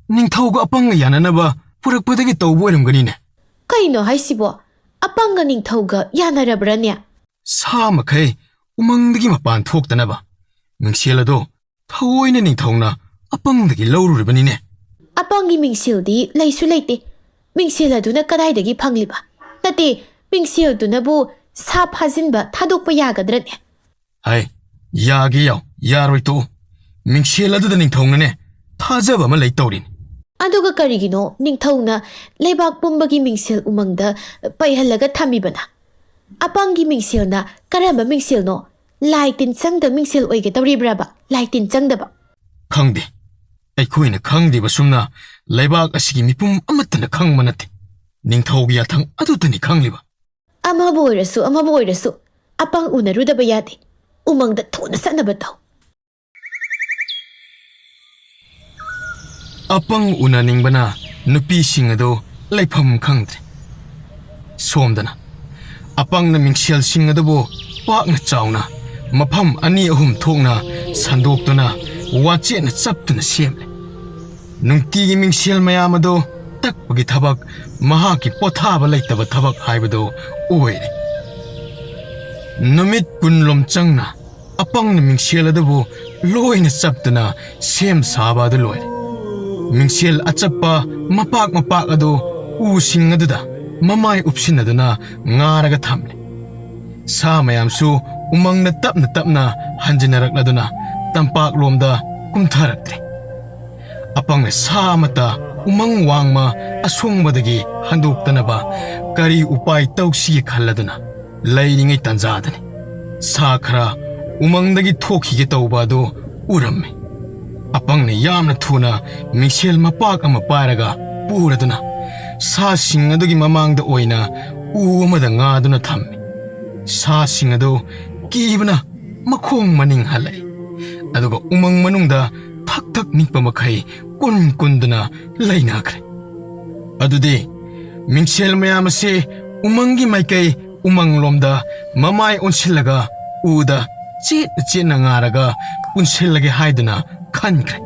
ꯅꯤꯡꯊꯧꯒ ꯑꯄꯪꯒ ꯌꯥꯅꯅꯕ ꯄꯨꯔꯛꯄꯗꯒꯤ ꯇꯧꯕ ꯑꯣꯏꯔꯝꯒꯅꯤꯅꯦ꯫ ꯀꯩꯅꯣ ꯍꯥꯏꯁꯤꯕꯣ? ꯑꯄꯪꯒ ꯅꯤꯡꯊꯧꯒ ꯌꯥꯅꯔꯕ꯭ꯔꯅꯦ? ꯁꯥ ꯃꯈꯩ ꯎꯃꯪꯗꯒꯤ ꯃꯄꯥꯟ ꯊꯣꯛꯇꯅꯕ ꯃꯤꯡꯁꯦꯜ ꯑꯗꯣ ꯊꯑꯣꯏꯅ ꯅꯤꯡꯊꯧꯅ ꯑꯄꯪꯗꯒꯤ ꯂꯧꯔꯨꯔꯤꯕꯅꯤꯅꯦ꯫ ꯑꯄꯪꯒꯤ ꯃꯤꯡꯁꯦꯜꯗꯤ ꯂꯩꯁꯨ ꯂꯩꯇꯦ꯫ ꯃꯤꯡꯁꯦꯜ ꯑꯗꯨꯅ ꯀꯗꯥꯏꯗꯒꯤ ꯐꯪꯂꯤꯕ? ꯅꯠꯇꯦ, ꯃꯤꯡꯁꯦꯜꯗꯨꯅꯕꯨ ꯁꯥ ꯐꯥꯖꯤꯟꯕ ꯊꯥꯗꯣꯛꯄ ꯌꯥꯒꯗ꯭ꯔꯅꯦ? ꯍꯩ, ꯌꯥꯒꯦ ꯌꯥꯎ, ꯌꯥꯔꯣꯏ ꯇꯣꯛꯎ꯫ ꯃꯤꯡꯁꯦꯜ ꯑꯗꯨꯗ ꯅꯤꯡꯊꯧꯅꯅꯦ ꯊꯥꯖꯕ ꯑꯃ ꯂꯩ ꯇꯧꯔꯤꯅꯤ꯫ ꯑꯗꯨꯒ ꯀꯔꯤꯒꯤꯅꯣ ꯅꯤꯡꯊꯧꯅ ꯂꯩꯕꯥꯛ ꯄꯨꯝꯕꯒꯤ ꯃꯤꯡꯁꯦꯜ ꯎꯃꯪꯗ ꯄꯩꯍꯜꯂꯒ ꯊꯝꯃꯤꯕꯅ? ꯑꯄꯪꯒꯤ ꯃꯤꯡꯁꯦꯜꯅ ꯀꯔꯝꯕ ꯃꯤꯡꯁꯦꯜꯅꯣ? ꯂꯥꯏ ꯇꯤꯟ ꯆꯪꯗ ꯃꯤꯡꯁꯦꯜ ꯑꯣꯏꯒꯗꯧꯔꯤꯕ꯭ꯔꯕ? ꯂꯥꯏ ꯇꯤꯟ ꯆꯪꯗꯕ? ꯈꯪꯗꯦ꯫ ꯑꯩꯈꯣꯏꯅ ꯈꯪꯗ꯭ꯔꯤꯕ ꯁꯨꯝꯅ ꯂꯩꯕꯥꯛ ꯑꯁꯤꯒꯤ ꯃꯤꯄꯨꯝ ꯑꯃꯠꯇꯅ ꯈꯪꯕ ꯅꯠꯇꯦ꯫ ꯅꯤꯡꯊꯧꯒꯤ ꯌꯥꯊꯪ ꯑꯗꯨꯇꯅꯤ ꯈꯪꯂꯤꯕ꯫ ꯑꯃꯕꯨ ꯑꯣꯏꯔꯁꯨ, ꯑꯃꯕꯨ ꯑꯣꯏꯔꯁꯨ, ꯑꯄꯪ ꯎꯅꯔꯨꯗꯕ ꯌꯥꯗꯦ꯫ ꯎꯃꯪꯗ ꯊꯨꯅ ꯆꯠꯅꯕ ꯇꯧ꯫ ꯑꯄꯪ ꯎꯅꯅꯤꯡꯕꯅ ꯅꯨꯄꯤꯁꯤꯡ ꯑꯗꯨ ꯂꯩꯐꯝ ꯈꯪꯗ꯭ꯔꯦ꯫ ꯁꯣꯝꯗꯅ ꯑꯄꯪꯅ ꯃꯤꯡꯁꯦꯜꯁꯤꯡ ꯑꯗꯨꯕꯨ ꯄꯥꯛꯅ ꯆꯥꯎꯅ ꯃꯐꯝ ꯑꯅꯤ ꯑꯍꯨꯝ ꯊꯣꯛꯅ ꯁꯟꯗꯣꯛꯇꯨꯅ ꯋꯥꯆꯦꯠꯅ ꯆꯞꯇꯨꯅ ꯁꯦꯝꯂꯦ꯫ ꯅꯨꯡꯇꯤꯒꯤ ꯃꯤꯡꯁꯦꯜ ꯃꯌꯥꯝ ꯑꯗꯨ ꯇꯛꯄꯒꯤ ꯊꯕꯛ ꯃꯍꯥꯛꯀꯤ ꯄꯣꯊꯥꯕ ꯂꯩꯇꯕ ꯊꯕꯛ ꯍꯥꯏꯕꯗꯨ ꯑꯣꯏꯔꯦ꯫ ꯅꯨꯃꯤꯠ ꯀꯨꯟꯂꯣꯝ ꯆꯪꯅ ꯑꯄꯪꯅ ꯃꯤꯡꯁꯦꯜ ꯑꯗꯨꯕꯨ ꯂꯣꯏꯅ ꯆꯞꯇꯨꯅ ꯁꯦꯝ ꯁꯥꯕ ꯑꯗꯨ ꯂꯣꯏꯔꯦ꯫ ꯃꯤꯡꯁꯦꯜ ꯑꯆꯞꯄ ꯃꯄꯥꯛ ꯃꯄꯥꯛ ꯑꯗꯨ ꯎꯁꯤꯡ ꯑꯗꯨꯗ ꯃꯃꯥꯏ ꯎꯞꯁꯤꯟꯅꯗꯨꯅ ꯉꯥꯔꯒ ꯊꯝꯂꯦ꯫ ꯁꯥ ꯃꯌꯥꯝꯁꯨ ꯎꯃꯪꯗ ꯇꯞꯅ ꯇꯞꯅ ꯍꯟꯖꯤꯟꯅꯔꯛꯂꯗꯨꯅ ꯇꯝꯄꯥꯛꯂꯣꯝꯗ ꯀꯨꯝꯊꯔꯛꯇ꯭ꯔꯦ꯫ ꯑꯄꯪꯅ ꯁꯥ ꯑꯃꯠꯇ ꯎꯃꯪ ꯋꯥꯡꯃ ꯑꯁꯣꯡꯕꯗꯒꯤ ꯍꯟꯗꯣꯛꯇꯅꯕ ꯀꯔꯤ ꯎꯄꯥꯏ ꯇꯧꯁꯤꯒꯦ ꯈꯜꯂꯗꯨꯅ ꯂꯩꯔꯤꯉꯩ ꯇꯥꯟꯖꯥꯗꯅꯤ ꯁꯥ ꯈꯔ ꯎꯃꯪꯗꯒꯤ ꯊꯣꯛꯈꯤꯒꯦ ꯇꯧꯕ ꯑꯗꯨ ꯎꯔꯝꯃꯤ꯫ ꯑꯄꯪꯅ ꯌꯥꯝꯅ ꯊꯨꯅ ꯃꯤꯡꯁꯦꯜ ꯃꯄꯥꯛ ꯑꯃ ꯄꯥꯏꯔꯒ ꯄꯨꯔꯗꯨꯅ ꯁꯥꯁꯤꯡ ꯑꯗꯨꯒꯤ ꯃꯃꯥꯡꯗ ꯑꯣꯏꯅ ꯎ ꯑꯃꯗ ꯉꯥꯗꯨꯅ ꯊꯝꯃꯤ꯫ ꯁꯥꯁꯤꯡ ꯑꯗꯨ ꯀꯤꯕꯅ ꯃꯈꯣꯡ ꯃꯅꯤꯡ ꯍꯜꯂꯛꯏ꯫ ꯑꯗꯨꯒ ꯎꯃꯪ ꯃꯅꯨꯡꯗ ꯊꯛ ꯊꯛ ꯅꯤꯛꯄ ꯃꯈꯩ ꯀꯨꯟ ꯀꯨꯟꯗꯨꯅ ꯂꯩꯅꯈ꯭ꯔꯦ꯫ ꯑꯗꯨꯗꯤ ꯃꯤꯡꯁꯦꯜ ꯃꯌꯥꯝ ꯑꯁꯤ ꯎꯃꯪꯒꯤ ꯃꯥꯏꯀꯩ ꯎꯃꯪꯂꯣꯝꯗ ꯃꯃꯥꯏ ꯑꯣꯟꯁꯤꯜꯂꯒ ꯎꯗ ꯆꯦꯠꯅ ꯆꯦꯠꯅ ꯉꯥꯔꯒ ꯄꯨꯟꯁꯤꯜꯂꯒꯦ ꯍꯥꯏꯗꯨꯅ ꯈꯟꯈ꯭ꯔꯦ꯫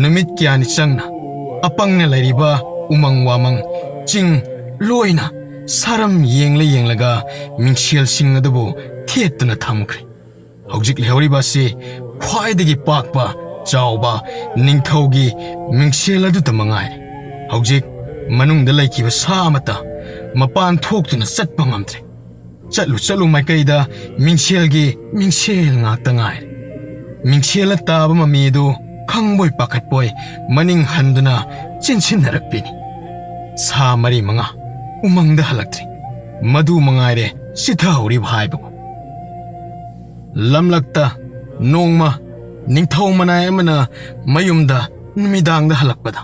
ꯅꯨꯃꯤꯠ ꯀꯌꯥꯅꯤ ꯆꯪꯅ ꯑꯄꯪꯅ ꯂꯩꯔꯤꯕ ꯎꯃꯪ ꯋꯥꯃꯪ ꯆꯤꯡ ꯂꯣꯏꯅ ꯁꯥꯔꯝ ꯌꯦꯡꯂ ꯌꯦꯡꯂꯒ ꯃꯤꯡꯁꯦꯜꯁꯤꯡ ꯑꯗꯨꯕꯨ ꯊꯦꯠꯇꯨꯅ ꯊꯝꯈ꯭ꯔꯦ꯫ ꯍꯧꯖꯤꯛ ꯂꯩꯍꯧꯔꯤꯕ ꯑꯁꯤ ꯈ꯭ꯋꯥꯏꯗꯒꯤ ꯄꯥꯛꯄ ꯆꯥꯎꯕ ꯅꯤꯡꯊꯧꯒꯤ ꯃꯤꯡꯁꯦꯜ ꯑꯗꯨꯇ ꯃꯉꯥꯏꯔꯦ꯫ ꯍꯧꯖꯤꯛ ꯃꯅꯨꯡꯗ ꯂꯩꯈꯤꯕ ꯁꯥ ꯑꯃꯠꯇ ꯃꯄꯥꯟ ꯊꯣꯛꯇꯨꯅ ꯆꯠꯄ ꯉꯝꯗ꯭ꯔꯦ꯫ ꯆꯠꯂꯨ ꯆꯠꯂꯨ ꯃꯥꯏꯀꯩꯗ ꯃꯤꯡꯁꯦꯜꯒꯤ ꯃꯤꯡꯁꯦꯜ ꯉꯥꯛꯇ ꯉꯥꯏꯔꯦ꯫ ꯃꯤꯡꯁꯦꯜꯅ ꯇꯥꯕ ꯃꯃꯤ ꯑꯗꯨ ꯈꯪꯕꯣꯏ ꯄꯥꯈꯠꯄꯣꯏ ꯃꯅꯤꯡ ꯍꯟꯗꯨꯅ ꯆꯦꯟꯁꯤꯟꯅꯔꯛꯄꯤꯅꯤ꯫ ꯁꯥ ꯃꯔꯤ ꯃꯉꯥ ꯎꯃꯪꯗ ꯍꯜꯂꯛꯇ꯭ꯔꯤ꯫ ꯃꯗꯨ ꯃꯉꯥꯏꯔꯦ ꯆꯤꯊꯍꯧꯔꯤꯕ ꯍꯥꯏꯕꯕꯨ꯫ ꯂꯝꯂꯛꯇ ꯅꯣꯡꯃ ꯅꯤꯡꯊꯧ ꯃꯅꯥꯏ ꯑꯃꯅ ꯃꯌꯨꯝꯗ ꯅꯨꯃꯤꯗꯥꯡꯗ ꯍꯜꯂꯛꯄꯗ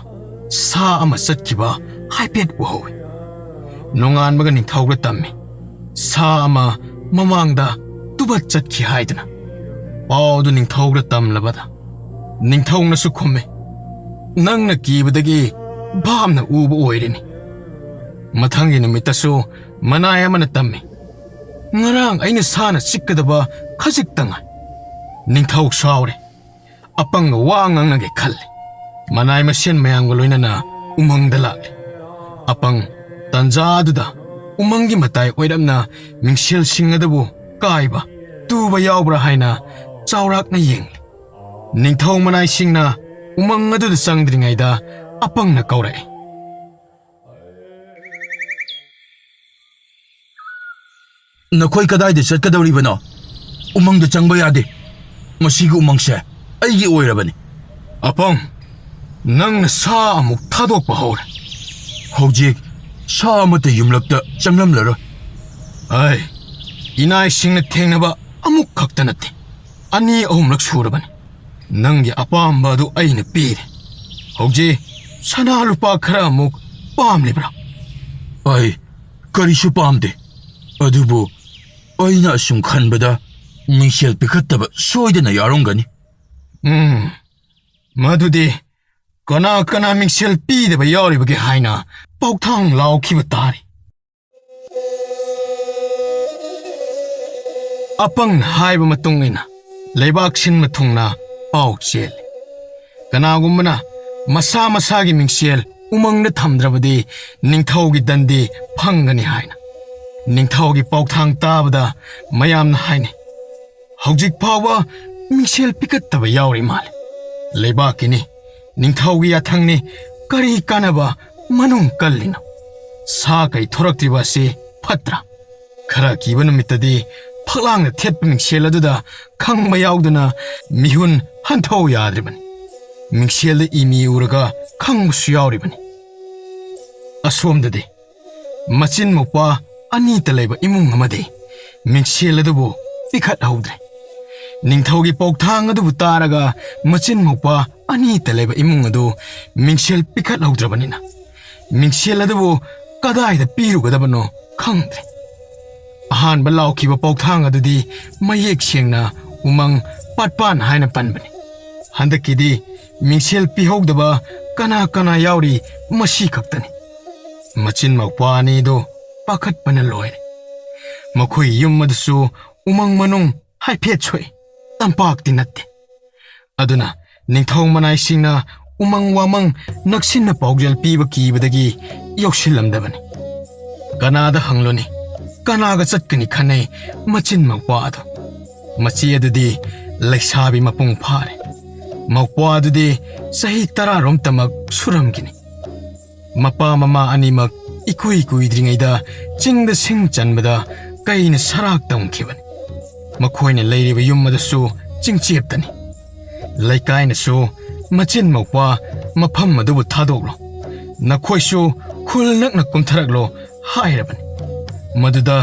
ꯁꯥ ꯑꯃ ꯆꯠꯈꯤꯕ ꯍꯥꯏꯐꯦꯠ ꯎꯍꯧꯏ꯫ ꯅꯣꯡꯉꯥꯟꯕꯒ ꯅꯤꯡꯊꯧꯗ ꯇꯝꯃꯤ, ꯁꯥ ꯑꯃ ꯃꯃꯥꯡꯗ ꯇꯨꯕꯠ ꯆꯠꯈꯤ ꯍꯥꯏꯗꯨꯅ꯫ ꯄꯥꯎꯗꯨ ꯅꯤꯡꯊꯧꯗ ꯇꯝꯂꯕꯗ ꯅꯤꯡꯊꯧꯅꯁꯨ ꯈꯨꯝꯃꯤ, "ꯅꯪꯅ ꯀꯤꯕꯗꯒꯤ ꯚꯥꯞꯅ ꯎꯕ ꯑꯣꯏꯔꯤꯅꯤ"꯫ ꯃꯊꯪꯒꯤ ꯅꯨꯃꯤꯠꯇꯁꯨ ꯃꯅꯥꯏ ꯑꯃꯅ ꯇꯝꯃꯤ, "ꯉꯔꯥꯡ ꯑꯩꯅ ꯁꯥꯅ ꯆꯤꯛꯀꯗꯕ ꯈꯖꯤꯛꯇ ꯉꯥꯏ"꯫ ꯅꯤꯡꯊꯧ ꯁꯥꯎꯔꯦ꯫ ꯑꯄꯪꯒ ꯋꯥ ꯉꯥꯡꯅꯒꯦ ꯈꯜꯂꯤ꯫ ꯃꯅꯥꯏ ꯃꯁꯦꯟ ꯃꯌꯥꯝꯒ ꯂꯣꯏꯅꯅ ꯎꯃꯪꯗ ꯂꯥꯛꯂꯤ꯫ ꯑꯄꯪ ꯇꯟꯖꯥ ꯑꯗꯨꯗ ꯎꯃꯪꯒꯤ ꯃꯇꯥꯏ ꯑꯣꯏꯔꯞꯅ ꯃꯤꯡꯁꯦꯜꯁꯤꯡ ꯑꯗꯨꯕꯨ ꯀꯥꯏꯕ, ꯇꯨꯕ ꯌꯥꯎꯕ꯭ꯔꯥ ꯍꯥꯏꯅ ꯆꯥꯎꯔꯥꯛꯅ ꯌꯦꯡꯂꯤ꯫ ꯅꯤꯡꯊꯧ ꯃꯅꯥꯏꯁꯤꯡꯅ ꯎꯃꯪ ꯑꯗꯨꯗ ꯆꯪꯗ꯭ꯔꯤꯉꯩꯗ ꯑꯄꯪꯅ ꯀꯧꯔꯛꯏ꯫ "ꯅꯈꯣꯏ ꯀꯗꯥꯏꯗ ꯆꯠꯀꯗꯧꯔꯤꯕꯅꯣ? ꯎꯃꯪꯗ ꯆꯪꯕ ꯌꯥꯗꯦ꯫ ꯃꯁꯤꯒꯤ ꯎꯃꯪꯁꯦ ꯑꯩꯒꯤ ꯑꯣꯏꯔꯕꯅꯤ꯫" "ꯑꯄꯪ, ꯅꯪꯅ ꯁꯥ ꯑꯃꯨꯛ ꯊꯥꯗꯣꯛꯄ ꯍꯧꯔꯦ꯫ ꯍꯧꯖꯤꯛ ꯁꯥ ꯑꯃꯠꯇ ꯌꯨꯝꯂꯛꯇ ꯆꯪꯂꯝꯂꯔꯣꯏ꯫" "ꯑꯩ ꯏꯅꯥꯏꯁꯤꯡꯅ ꯊꯦꯡꯅꯕ ꯑꯃꯨꯛ ꯈꯛꯇ ꯅꯠꯇꯦ, ꯑꯅꯤ ꯑꯍꯨꯝꯂꯛ ꯁꯨꯔꯕꯅꯤ꯫ ꯅꯪꯒꯤ ꯑꯄꯥꯝꯕ ꯑꯗꯨ ꯑꯩꯅ ꯄꯤꯔꯦ꯫ ꯍꯧꯖꯤꯛ ꯁꯅꯥ ꯂꯨꯄꯥ ꯈꯔ ꯑꯃꯨꯛ ꯄꯥꯝꯂꯤꯕ꯭ꯔꯥ?" "ꯑꯩ ꯀꯔꯤꯁꯨ ꯄꯥꯝꯗꯦ, ꯑꯗꯨꯕꯨ ꯑꯩꯅ ꯑꯁꯨꯝ ꯈꯟꯕꯗ ꯃꯤꯡꯁꯦꯜ ꯄꯤꯈꯠꯇꯕ ꯁꯣꯏꯗꯅ ꯌꯥꯎꯔꯝꯒꯅꯤ꯫" "ꯎꯝ, ꯃꯗꯨꯗꯤ ꯀꯅꯥ ꯀꯅꯥ ꯃꯤꯡꯁꯦꯜ ꯄꯤꯗꯕ ꯌꯥꯎꯔꯤꯕꯒꯦ ꯍꯥꯏꯅ ꯄꯥꯎꯊꯥꯡ ꯂꯥꯎꯈꯤꯕ ꯇꯥꯔꯦ꯫" ꯑꯄꯪꯅ ꯍꯥꯏꯕ ꯃꯇꯨꯡ ꯏꯟꯅ ꯂꯩꯕꯥꯛ ꯁꯤꯟꯕ ꯊꯨꯡꯅ ꯄꯥꯎ ꯆꯦꯜꯂꯤ꯫ ꯀꯅꯥꯒꯨꯝꯕꯅ ꯃꯁꯥ ꯃꯁꯥꯒꯤ ꯃꯤꯡꯁꯦꯜ ꯎꯃꯪꯗ ꯊꯝꯗ꯭ꯔꯕꯗꯤ ꯅꯤꯡꯊꯧꯒꯤ ꯗꯟꯗꯤ ꯐꯪꯒꯅꯤ ꯍꯥꯏꯅ꯫ ꯅꯤꯡꯊꯧꯒꯤ ꯄꯥꯎꯊꯥꯡ ꯇꯥꯕꯗ ꯃꯌꯥꯝꯅ ꯍꯥꯏꯅꯩ, "ꯍꯧꯖꯤꯛ ꯐꯥꯎꯕ ꯃꯤꯡꯁꯦꯜ ꯄꯤꯈꯠꯇꯕ ꯌꯥꯎꯔꯤ ꯃꯥꯜꯂꯦ꯫ ꯂꯩꯕꯥꯛꯀꯤꯅꯤ, ꯅꯤꯡꯊꯧꯒꯤ ꯌꯥꯊꯪꯅꯤ, ꯀꯔꯤ ꯀꯥꯟꯅꯕ ꯃꯅꯨꯡ ꯀꯜꯂꯤꯅꯣ? ꯁꯥ ꯀꯩ ꯊꯣꯔꯛꯇ꯭ꯔꯤꯕ ꯑꯁꯤ ꯐꯠꯇ꯭ꯔꯥ? ꯈꯔ ꯀꯤꯕ ꯅꯨꯃꯤꯠꯇꯗꯤ ꯐꯛꯂꯥꯡꯗ ꯊꯦꯠꯄ ꯃꯤꯡꯁꯦꯜ ꯑꯗꯨꯗ ꯈꯪꯕ ꯌꯥꯎꯗꯅ ꯃꯤꯍꯨꯟ ꯍꯟꯊꯧ ꯌꯥꯗ꯭ꯔꯤꯕꯅꯤ꯫ ꯃꯤꯡꯁꯦꯜꯗ ꯏꯃꯤ ꯎꯔꯒ ꯈꯪꯕꯁꯨ ꯌꯥꯎꯔꯤꯕꯅꯤ꯫" ꯑꯁꯣꯝꯗꯗꯤ ꯃꯆꯤꯟ ꯃꯧꯄ꯭ꯋꯥ ꯑꯅꯤꯇ ꯂꯩꯕ ꯏꯃꯨꯡ ꯑꯃꯗꯤ ꯃꯤꯡꯁꯦꯜ ꯑꯗꯨꯕꯨ ꯄꯤꯈꯠꯍꯧꯗ꯭ꯔꯦ꯫ ꯅꯤꯡꯊꯧꯒꯤ ꯄꯥꯎꯊꯥꯡ ꯑꯗꯨꯕꯨ ꯇꯥꯔꯒ ꯃꯆꯤꯟ ꯃꯧꯄ꯭ꯋꯥ ꯑꯅꯤꯇ ꯂꯩꯕ ꯏꯃꯨꯡ ꯑꯗꯨ ꯃꯤꯡꯁꯦꯜ ꯄꯤꯈꯠꯍꯧꯗ꯭ꯔꯕꯅꯤꯅ ꯃꯤꯡꯁꯦꯜ ꯑꯗꯨꯕꯨ ꯀꯗꯥꯏꯗ ꯄꯤꯔꯨꯒꯗꯕꯅꯣ ꯈꯪꯗ꯭ꯔꯦ꯫ ꯑꯍꯥꯟꯕ ꯂꯥꯎꯈꯤꯕ ꯄꯥꯎꯊꯥꯡ ꯑꯗꯨꯗꯤ ꯃꯌꯦꯛ ꯁꯦꯡꯅ ꯎꯃꯪ ꯄꯥꯠꯄꯥꯟ ꯍꯥꯏꯅ ꯄꯟꯕꯅꯤ꯫ ꯍꯟꯗꯛꯀꯤꯗꯤ ꯃꯤꯡꯁꯦꯜ ꯄꯤꯍꯧꯗꯕ ꯀꯅꯥ ꯀꯅꯥ ꯌꯥꯎꯔꯤ, ꯃꯁꯤ ꯈꯛꯇꯅꯤ꯫ ꯃꯆꯤꯟ ꯃꯧꯄ꯭ꯋꯥ ꯑꯅꯤꯗꯨ ꯄꯥꯈꯠꯄꯅ ꯂꯣꯏꯔꯦ꯫ ꯃꯈꯣꯏ ꯌꯨꯝ ꯑꯗꯨꯁꯨ ꯎꯃꯪ ꯃꯅꯨꯡ ꯍꯥꯏꯐꯦꯠ ꯁꯣꯛꯏ, ꯇꯝꯄꯥꯛꯇꯤ ꯅꯠꯇꯦ꯫ ꯑꯗꯨꯅ ꯅꯤꯡꯊꯧ ꯃꯅꯥꯏꯁꯤꯡꯅ ꯎꯃꯪ ꯋꯥꯃꯪ ꯅꯛꯁꯤꯟꯅ ꯄꯥꯎꯖꯦꯜ ꯄꯤꯕ ꯀꯤꯕꯗꯒꯤ ꯌꯧꯁꯤꯜꯂꯝꯗꯕꯅꯤ꯫ ꯀꯅꯥꯗ ꯍꯪꯂꯨꯅꯤ? ꯀꯅꯥꯒ ꯆꯠꯀꯅꯤ ꯈꯟꯅꯩ ꯃꯆꯤꯟ ꯃꯧꯄ꯭ꯋꯥ ꯑꯗꯨ꯫ ꯃꯆꯦ ꯑꯗꯨꯗꯤ ꯂꯩꯁꯥꯕꯤ ꯃꯄꯨꯡ ꯐꯥꯔꯦ꯫ ꯃꯧꯄ꯭ꯋꯥ ꯑꯗꯨꯗꯤ ꯆꯍꯤ ꯇꯔꯥꯔꯣꯝꯇꯃꯛ ꯁꯨꯔꯝꯈꯤꯅꯤ꯫ ꯃꯄꯥ ꯃꯃꯥ ꯑꯅꯤꯃꯛ ꯏꯀꯨꯏ ꯀꯨꯏꯗ꯭ꯔꯤꯉꯩꯗ ꯆꯤꯡꯗ ꯁꯤꯡ ꯆꯟꯕꯗ ꯀꯩꯅ ꯁꯔꯥꯛ ꯇꯝꯈꯤꯕꯅꯤ꯫ ꯃꯈꯣꯏꯅ ꯂꯩꯔꯤꯕ ꯌꯨꯝ ꯑꯗꯨꯁꯨ ꯆꯤꯡꯆꯦꯞꯇꯅꯤ꯫ ꯂꯩꯀꯥꯏꯅꯁꯨ "ꯃꯆꯤꯟ ꯃꯧꯄ꯭ꯋꯥ ꯃꯐꯝ ꯑꯗꯨꯕꯨ ꯊꯥꯗꯣꯛꯂꯣ, ꯅꯈꯣꯏꯁꯨ ꯈꯨꯜ ꯅꯛꯅ ꯀꯨꯝꯊꯔꯛꯂꯣ" ꯍꯥꯏꯔꯕꯅꯤ꯫ ꯃꯗꯨꯗ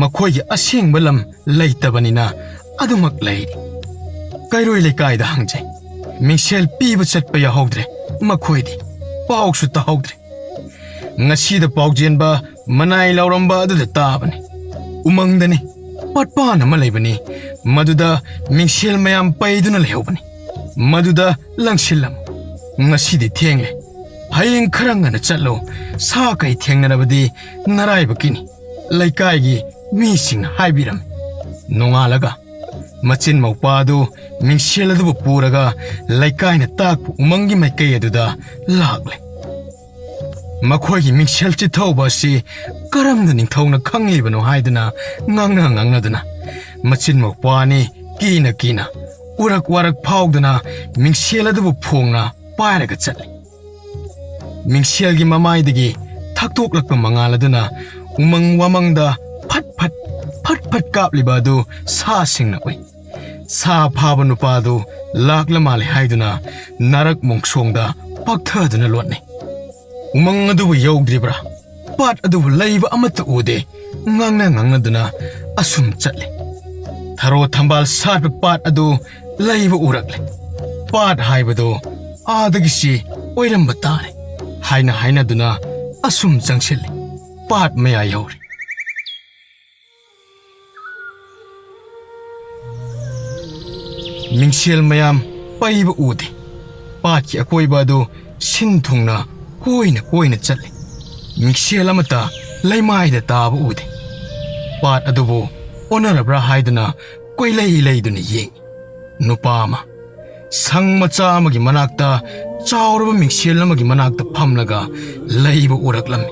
ꯃꯈꯣꯏꯒꯤ ꯑꯁꯦꯡꯕ ꯂꯝ ꯂꯩꯇꯕꯅꯤꯅ ꯑꯗꯨꯃꯛ ꯂꯩꯔꯤ꯫ ꯀꯩꯔꯣꯏ ꯂꯩꯀꯥꯏꯗ ꯍꯪꯖꯩ꯫ ꯃꯤꯡꯁꯦꯜ ꯄꯤꯕ ꯆꯠꯄ ꯌꯥꯍꯧꯗ꯭ꯔꯦ꯫ ꯃꯈꯣꯏꯗꯤ ꯄꯥꯎꯁꯨ ꯇꯥꯍꯧꯗ꯭ꯔꯦ꯫ ꯉꯁꯤꯗ ꯄꯥꯎ ꯆꯦꯟꯕ ꯃꯅꯥꯏ ꯂꯥꯎꯔꯝꯕ ꯑꯗꯨꯗ ꯇꯥꯕꯅꯤ꯫ ꯎꯃꯪꯗꯅꯤ, ꯄꯥꯠꯄꯥꯟ ꯑꯃ ꯂꯩꯕꯅꯤ, ꯃꯗꯨꯗ ꯃꯤꯡꯁꯦꯜ ꯃꯌꯥꯝ ꯄꯩꯗꯨꯅ ꯂꯩꯍꯧꯕꯅꯤ꯫ ꯃꯗꯨꯗ ꯂꯪꯁꯤꯜꯂꯝꯃꯨ꯫ ꯉꯁꯤꯗꯤ ꯊꯦꯡꯂꯦ꯫ ꯍꯌꯦꯡ ꯈꯔ ꯉꯟꯅ ꯆꯠꯂꯨ꯫ ꯁꯥ ꯀꯩ ꯊꯦꯡꯅꯔꯕꯗꯤ ꯅꯔꯥꯏꯕꯛꯀꯤꯅꯤ, ꯂꯩꯀꯥꯏꯒꯤ ꯃꯤꯁꯤꯡꯅ ꯍꯥꯏꯕꯤꯔꯝꯃꯤ꯫ ꯅꯣꯡꯉꯥꯜꯂꯒ ꯃꯆꯤꯟ ꯃꯧꯄ꯭ꯋꯥ ꯑꯗꯨ ꯃꯤꯡꯁꯦꯜ ꯑꯗꯨꯕꯨ ꯄꯨꯔꯒ ꯂꯩꯀꯥꯏꯅ ꯇꯥꯛꯄ ꯎꯃꯪꯒꯤ ꯃꯥꯏꯀꯩ ꯑꯗꯨꯗ ꯂꯥꯛꯂꯦ꯫ ꯃꯈꯣꯏꯒꯤ ꯃꯤꯡꯁꯦꯜ ꯆꯤꯊꯍꯧꯕ ꯑꯁꯤ ꯀꯔꯝꯅ ꯅꯤꯡꯊꯧꯅ ꯈꯪꯂꯤꯕꯅꯣ ꯍꯥꯏꯗꯨꯅ ꯉꯥꯡꯅ ꯉꯥꯡꯅꯗꯨꯅ ꯃꯆꯤꯟ ꯃꯧꯄ꯭ꯋꯥ ꯑꯅꯤ ꯀꯤꯅ ꯀꯤꯅ ꯎꯔꯛ ꯋꯥꯔꯛ ꯐꯥꯎꯗꯨꯅ ꯃꯤꯡꯁꯦꯜ ꯑꯗꯨꯕꯨ ꯐꯣꯡꯅ ꯄꯥꯏꯔꯒ ꯆꯠꯂꯤ꯫ ꯃꯤꯡꯁꯦꯜꯒꯤ ꯃꯃꯥꯏꯗꯒꯤ ꯊꯛꯇꯣꯛꯂꯛꯄ ꯃꯉꯥꯜ ꯑꯗꯨꯅ ꯎꯃꯪ ꯋꯥꯃꯪꯗ ꯐꯠ ꯐꯠ, ꯐꯠ ꯐꯠ ꯀꯥꯞꯂꯤꯕ ꯑꯗꯨ ꯁꯥꯁꯤꯡꯅ ꯎꯏ꯫ ꯁꯥ ꯐꯥꯕ ꯅꯨꯄꯥ ꯑꯗꯨ ꯂꯥꯛꯂ ꯃꯥꯜꯂꯦ ꯍꯥꯏꯗꯨꯅ ꯅꯥꯔꯛ ꯃꯣꯡꯁꯣꯡꯗ ꯄꯥꯛꯊꯗꯨꯅ ꯂꯣꯠꯅꯩ꯫ ꯎꯃꯪ ꯑꯗꯨꯕꯨ ꯌꯧꯗ꯭ꯔꯤꯕ꯭ꯔꯥ? ꯄꯥꯠ ꯑꯗꯨꯕꯨ ꯂꯩꯕ ꯑꯃꯠꯇ ꯎꯗꯦ꯫ ꯉꯥꯡꯅ ꯉꯥꯡꯅꯗꯨꯅ ꯑꯁꯨꯝ ꯆꯠꯂꯤ꯫ ꯊꯔꯣ ꯊꯝꯕꯥꯜ ꯁꯥꯠꯄ ꯄꯥꯠ ꯑꯗꯨ ꯂꯩꯕ ꯎꯔꯛꯂꯦ꯫ ꯄꯥꯠ ꯍꯥꯏꯕꯗꯨ ꯑꯥꯗꯒꯤꯁꯤ ꯑꯣꯏꯔꯝꯕ ꯇꯥꯔꯦ ꯍꯥꯏꯅ ꯍꯥꯏꯅꯗꯨꯅ ꯑꯁꯨꯝ ꯆꯪꯁꯤꯜꯂꯤ꯫ ꯄꯥꯠ ꯃꯌꯥ ꯌꯧꯔꯦ꯫ ꯃꯤꯡꯁꯦꯜ ꯃꯌꯥꯝ ꯄꯩꯕ ꯎꯗꯦ꯫ ꯄꯥꯠꯀꯤ ꯑꯀꯣꯏꯕ ꯑꯗꯨ ꯁꯤꯟ ꯊꯨꯡꯅ ꯀꯣꯏꯅ ꯀꯣꯏꯅ ꯆꯠꯂꯤ꯫ ꯃꯤꯡꯁꯦꯜ ꯑꯃꯠꯇ ꯂꯩꯃꯥꯏꯗ ꯇꯥꯕ ꯎꯗꯦ꯫ ꯄꯥꯠ ꯑꯗꯨꯕꯨ ꯑꯣꯟꯅꯔꯕ꯭ꯔꯥ ꯍꯥꯏꯗꯨꯅ ꯀꯣꯏꯂꯩ ꯂꯩꯗꯨꯅ ꯌꯦꯡꯉꯤ꯫ ꯅꯨꯄꯥ ꯑꯃ ꯁꯪ ꯃꯆꯥ ꯑꯃꯒꯤ ꯃꯅꯥꯛꯇ ꯆꯥꯎꯔꯕ ꯃꯤꯡꯁꯦꯜ ꯑꯃꯒꯤ ꯃꯅꯥꯛꯇ ꯐꯝꯂꯒ ꯂꯩꯕ ꯎꯔꯛꯂꯝꯃꯤ꯫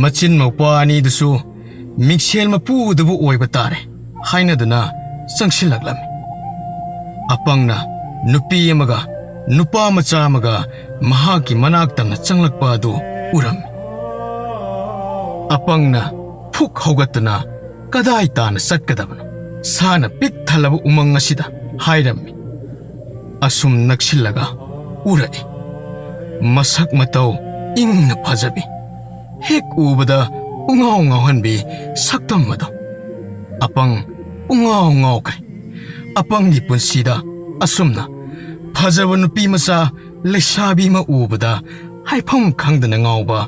ꯃꯆꯤꯟ ꯃꯧꯄ꯭ꯋꯥ ꯑꯅꯤꯗꯨꯁꯨ ꯃꯤꯡꯁꯦꯜ ꯃꯄꯨꯗꯨꯕꯨ ꯑꯣꯏꯕ ꯇꯥꯔꯦ ꯍꯥꯏꯅꯗꯨꯅ ꯆꯪꯁꯤꯜꯂꯛꯂꯝꯃꯤ꯫ ꯑꯄꯪꯅ ꯅꯨꯄꯤ ꯑꯃꯒ ꯅꯨꯄꯥ ꯃꯆꯥ ꯑꯃꯒ ꯃꯍꯥꯛꯀꯤ ꯃꯅꯥꯛ ꯇꯝꯅ ꯆꯪꯂꯛꯄ ꯑꯗꯨ ꯎꯔꯝꯃꯤ꯫ ꯑꯄꯪꯅ ꯐꯨꯛ ꯍꯧꯒꯠꯇꯨꯅ ꯀꯗꯥꯏ ꯇꯥꯅ ꯆꯠꯀꯗꯕꯅꯣ? ꯁꯥꯅ ꯄꯤꯛ ꯊꯜꯂꯕ ꯎꯃꯪ ꯑꯁꯤꯗ ꯍꯥꯏꯔꯝꯃꯤ꯫ ꯑꯁꯨꯝ ꯅꯛꯁꯤꯜꯂꯒ ꯎꯔꯛꯏ꯫ ꯃꯁꯛ ꯃꯇꯧ ꯏꯪꯅ ꯐꯖꯕꯤ, ꯍꯦꯛ ꯎꯕꯗ ꯄꯨꯡꯉꯥꯎ ꯉꯥꯎꯍꯟꯕꯤ ꯁꯛꯇꯝ ꯑꯗꯣ꯫ ꯑꯄꯪ ꯄꯨꯡꯉꯥꯎ ꯉꯥꯎꯈ꯭ꯔꯦ꯫ ꯑꯄꯪꯒꯤ ꯄꯨꯟꯁꯤꯗ ꯑꯁꯨꯝꯅ ꯐꯖꯕ ꯅꯨꯄꯤ ꯃꯆꯥ ꯂꯩꯁꯥꯕꯤ ꯑꯃ ꯎꯕꯗ ꯍꯥꯏꯐꯝ ꯈꯪꯗꯅ ꯉꯥꯎꯕ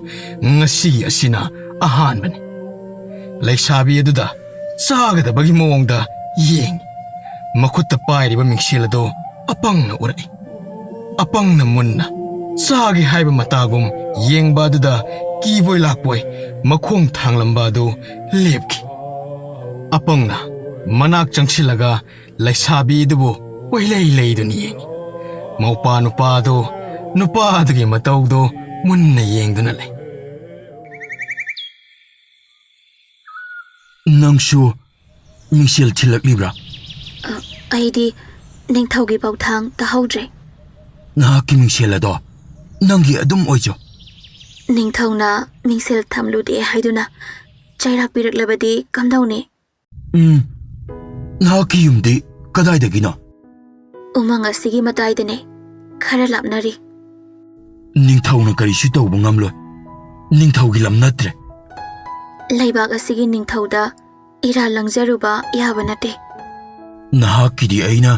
ꯉꯁꯤꯒꯤ ꯑꯁꯤꯅ ꯑꯍꯥꯟꯕꯅꯤ꯫ ꯂꯩꯁꯥꯕꯤ ꯑꯗꯨꯗ ꯆꯥꯒꯗꯕꯒꯤ ꯃꯑꯣꯡꯗ ꯌꯦꯡꯏ꯫ ꯃꯈꯨꯠꯇ ꯄꯥꯏꯔꯤꯕ ꯃꯤꯡꯁꯦꯜ ꯑꯗꯨ ꯑꯄꯪꯅ ꯎꯔꯛꯏ꯫ ꯑꯄꯪꯅ ꯃꯨꯟꯅ ꯆꯥꯒꯦ ꯍꯥꯏꯕ ꯃꯇꯥꯒꯨꯝ ꯌꯦꯡꯕ ꯑꯗꯨꯗ ꯀꯤꯕꯣꯏ ꯂꯥꯛꯄꯣꯏ ꯃꯈꯣꯡ ꯊꯥꯡꯂꯝꯕ ꯑꯗꯨ ꯂꯦꯞꯈꯤ꯫ ꯑꯄꯪꯅ ꯃꯅꯥꯛ ꯆꯪꯁꯤꯜꯂꯒ ꯂꯩꯁꯥꯕꯤ ꯑꯗꯨꯕꯨ ꯀꯣꯏꯂꯩ ꯂꯩꯗꯨꯅ ꯌꯦꯡꯏ꯫ ꯃꯧꯄꯥ ꯅꯨꯄꯥ ꯑꯗꯨ ꯅꯨꯄꯥ ꯑꯗꯨꯒꯤ ꯃꯇꯧꯗꯨ ꯃꯨꯟꯅ ꯌꯦꯡꯗꯨꯅ ꯂꯩ꯫ "ꯅꯪꯁꯨ ꯃꯤꯡꯁꯦꯜ ꯊꯤꯜꯂꯛꯂꯤꯕ꯭ꯔꯥ?" "ꯑ, ꯑꯩꯗꯤ ꯅꯤꯡꯊꯧꯒꯤ ꯄꯥꯎꯊꯥꯡ ꯇꯥꯍꯧꯗ꯭ꯔꯦ꯫" "ꯅꯍꯥꯛꯀꯤ ꯃꯤꯡꯁꯦꯜ ꯑꯗꯣ ꯅꯪꯒꯤ ꯑꯗꯨꯝ ꯑꯣꯏꯖꯧ꯫" "ꯅꯤꯡꯊꯧꯅ ꯃꯤꯡꯁꯦꯜ ꯊꯝꯂꯨꯗꯦ ꯍꯥꯏꯗꯨꯅ ꯆꯩꯔꯥꯛ ꯄꯤꯔꯛꯂꯕꯗꯤ ꯀꯝꯗꯧꯅꯤ?" "ꯎꯝ, ꯅꯍꯥꯛꯀꯤ ꯌꯨꯝꯗꯤ ꯀꯗꯥꯏꯗꯒꯤꯅꯣ?" "ꯎꯃꯪ ꯑꯁꯤꯒꯤ ꯃꯇꯥꯏꯗꯅꯦ, ꯈꯔ ꯂꯥꯞꯅꯔꯤ꯫" "ꯅꯤꯡꯊꯧꯅ ꯀꯔꯤꯁꯨ ꯇꯧꯕ ꯉꯝꯂꯣꯏ꯫ ꯅꯤꯡꯊꯧꯒꯤ ꯂꯝ ꯅꯠꯇ꯭ꯔꯦ꯫" "ꯂꯩꯕꯥꯛ ꯑꯁꯤꯒꯤ ꯅꯤꯡꯊꯧꯗ ꯏꯔꯥꯜ ꯂꯪꯖꯔꯨꯕ ꯌꯥꯕ ꯅꯠꯇꯦ꯫" "ꯅꯍꯥꯛꯀꯤꯗꯤ ꯑꯩꯅ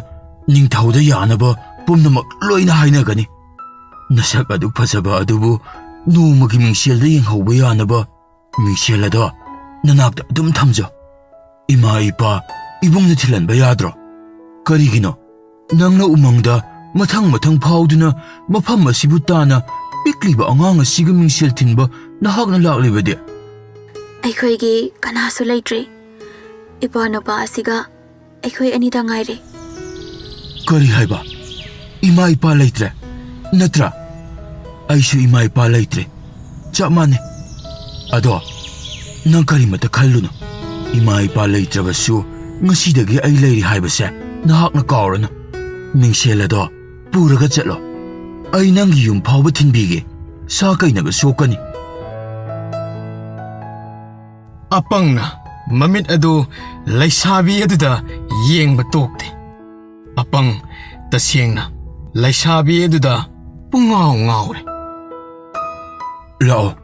ꯅꯤꯡꯊꯧꯗ ꯌꯥꯅꯕ ꯄꯨꯝꯅꯃꯛ ꯂꯣꯏꯅ ꯍꯥꯏꯅꯒꯅꯤ꯫ ꯅꯁꯛ ꯑꯗꯨ ꯐꯖꯕ ꯑꯗꯨꯕꯨ ꯅꯣꯡꯃꯒꯤ ꯃꯤꯡꯁꯦꯜꯗ ꯌꯦꯡꯍꯧꯕ ꯌꯥꯅꯕ ꯃꯤꯡꯁꯦꯜ ꯑꯗꯣ ꯅꯅꯥꯛꯇ ꯑꯗꯨꯝ ꯊꯝꯖꯧ꯫ ꯏꯃꯥ ꯏꯄꯥ ꯏꯕꯨꯡꯅ ꯊꯤꯜꯍꯟꯕ ꯌꯥꯗ꯭ꯔꯣ? ꯀꯔꯤꯒꯤꯅꯣ ꯅꯪꯅ ꯎꯃꯪꯗ ꯃꯊꯪ ꯃꯊꯪ ꯐꯥꯎꯗꯨꯅ ꯃꯐꯝ ꯑꯁꯤꯕꯨ ꯇꯥꯅ ꯄꯤꯛꯂꯤꯕ ꯑꯉꯥꯡ ꯑꯁꯤꯒ ꯃꯤꯡꯁꯦꯜ ꯊꯤꯟꯕ ꯅꯍꯥꯛꯅ ꯂꯥꯛꯂꯤꯕꯗꯤ?" "ꯑꯩꯈꯣꯏꯒꯤ ꯀꯅꯥꯁꯨ ꯂꯩꯇ꯭ꯔꯦ꯫ ꯏꯄ꯭ꯋꯥ ꯅꯨꯄꯥ ꯑꯁꯤꯒ ꯑꯩꯈꯣꯏ ꯑꯅꯤꯗ ꯉꯥꯏꯔꯦ꯫" ꯀꯔꯤ ꯍꯥꯏꯕ? ꯏꯃꯥ ꯏꯄꯥ ꯂꯩꯇ꯭ꯔꯦ, ꯅꯠꯇ꯭ꯔꯥ? ꯑꯩꯁꯨ ꯏꯃꯥ ꯏꯄꯥ ꯂꯩꯇ꯭ꯔꯦ, ꯆꯞ ꯃꯥꯟꯅꯩ꯫ ꯑꯗꯣ ꯅꯪ ꯀꯔꯤꯃꯇ ꯈꯜꯂꯨꯅꯨ꯫ ꯏꯃꯥ ꯏꯄꯥ ꯂꯩꯇ꯭ꯔꯕꯁꯨ ꯉꯁꯤꯗꯒꯤ ꯑꯩ ꯂꯩꯔꯤ ꯍꯥꯏꯕꯁꯦ ꯅꯍꯥꯛꯅ ꯀꯥꯎꯔꯅꯨ꯫ ꯃꯤꯡꯁꯦꯜ ꯑꯗꯣ ꯄꯨꯔꯒ ꯆꯠꯂꯣ꯫ ꯑꯩ ꯅꯪꯒꯤ ꯌꯨꯝ ꯐꯥꯎꯕ ꯊꯤꯟꯕꯤꯒꯦ꯫ ꯁꯥ ꯀꯩꯅꯒ ꯁꯣꯛꯀꯅꯤ꯫ ꯑꯄꯪꯅ ꯃꯃꯤꯠ ꯑꯗꯨ ꯂꯩꯁꯥꯕꯤ ꯑꯗꯨꯗ ꯌꯦꯡꯕ ꯇꯣꯛꯇꯦ꯫ ꯑꯄꯪ ꯇꯁꯦꯡꯅ ꯂꯩꯁꯥꯕꯤ ꯑꯗꯨꯗ ꯄꯨꯡꯉꯥꯎ ꯉꯥꯎꯔꯦ꯫ ꯂꯥꯛꯑꯣ,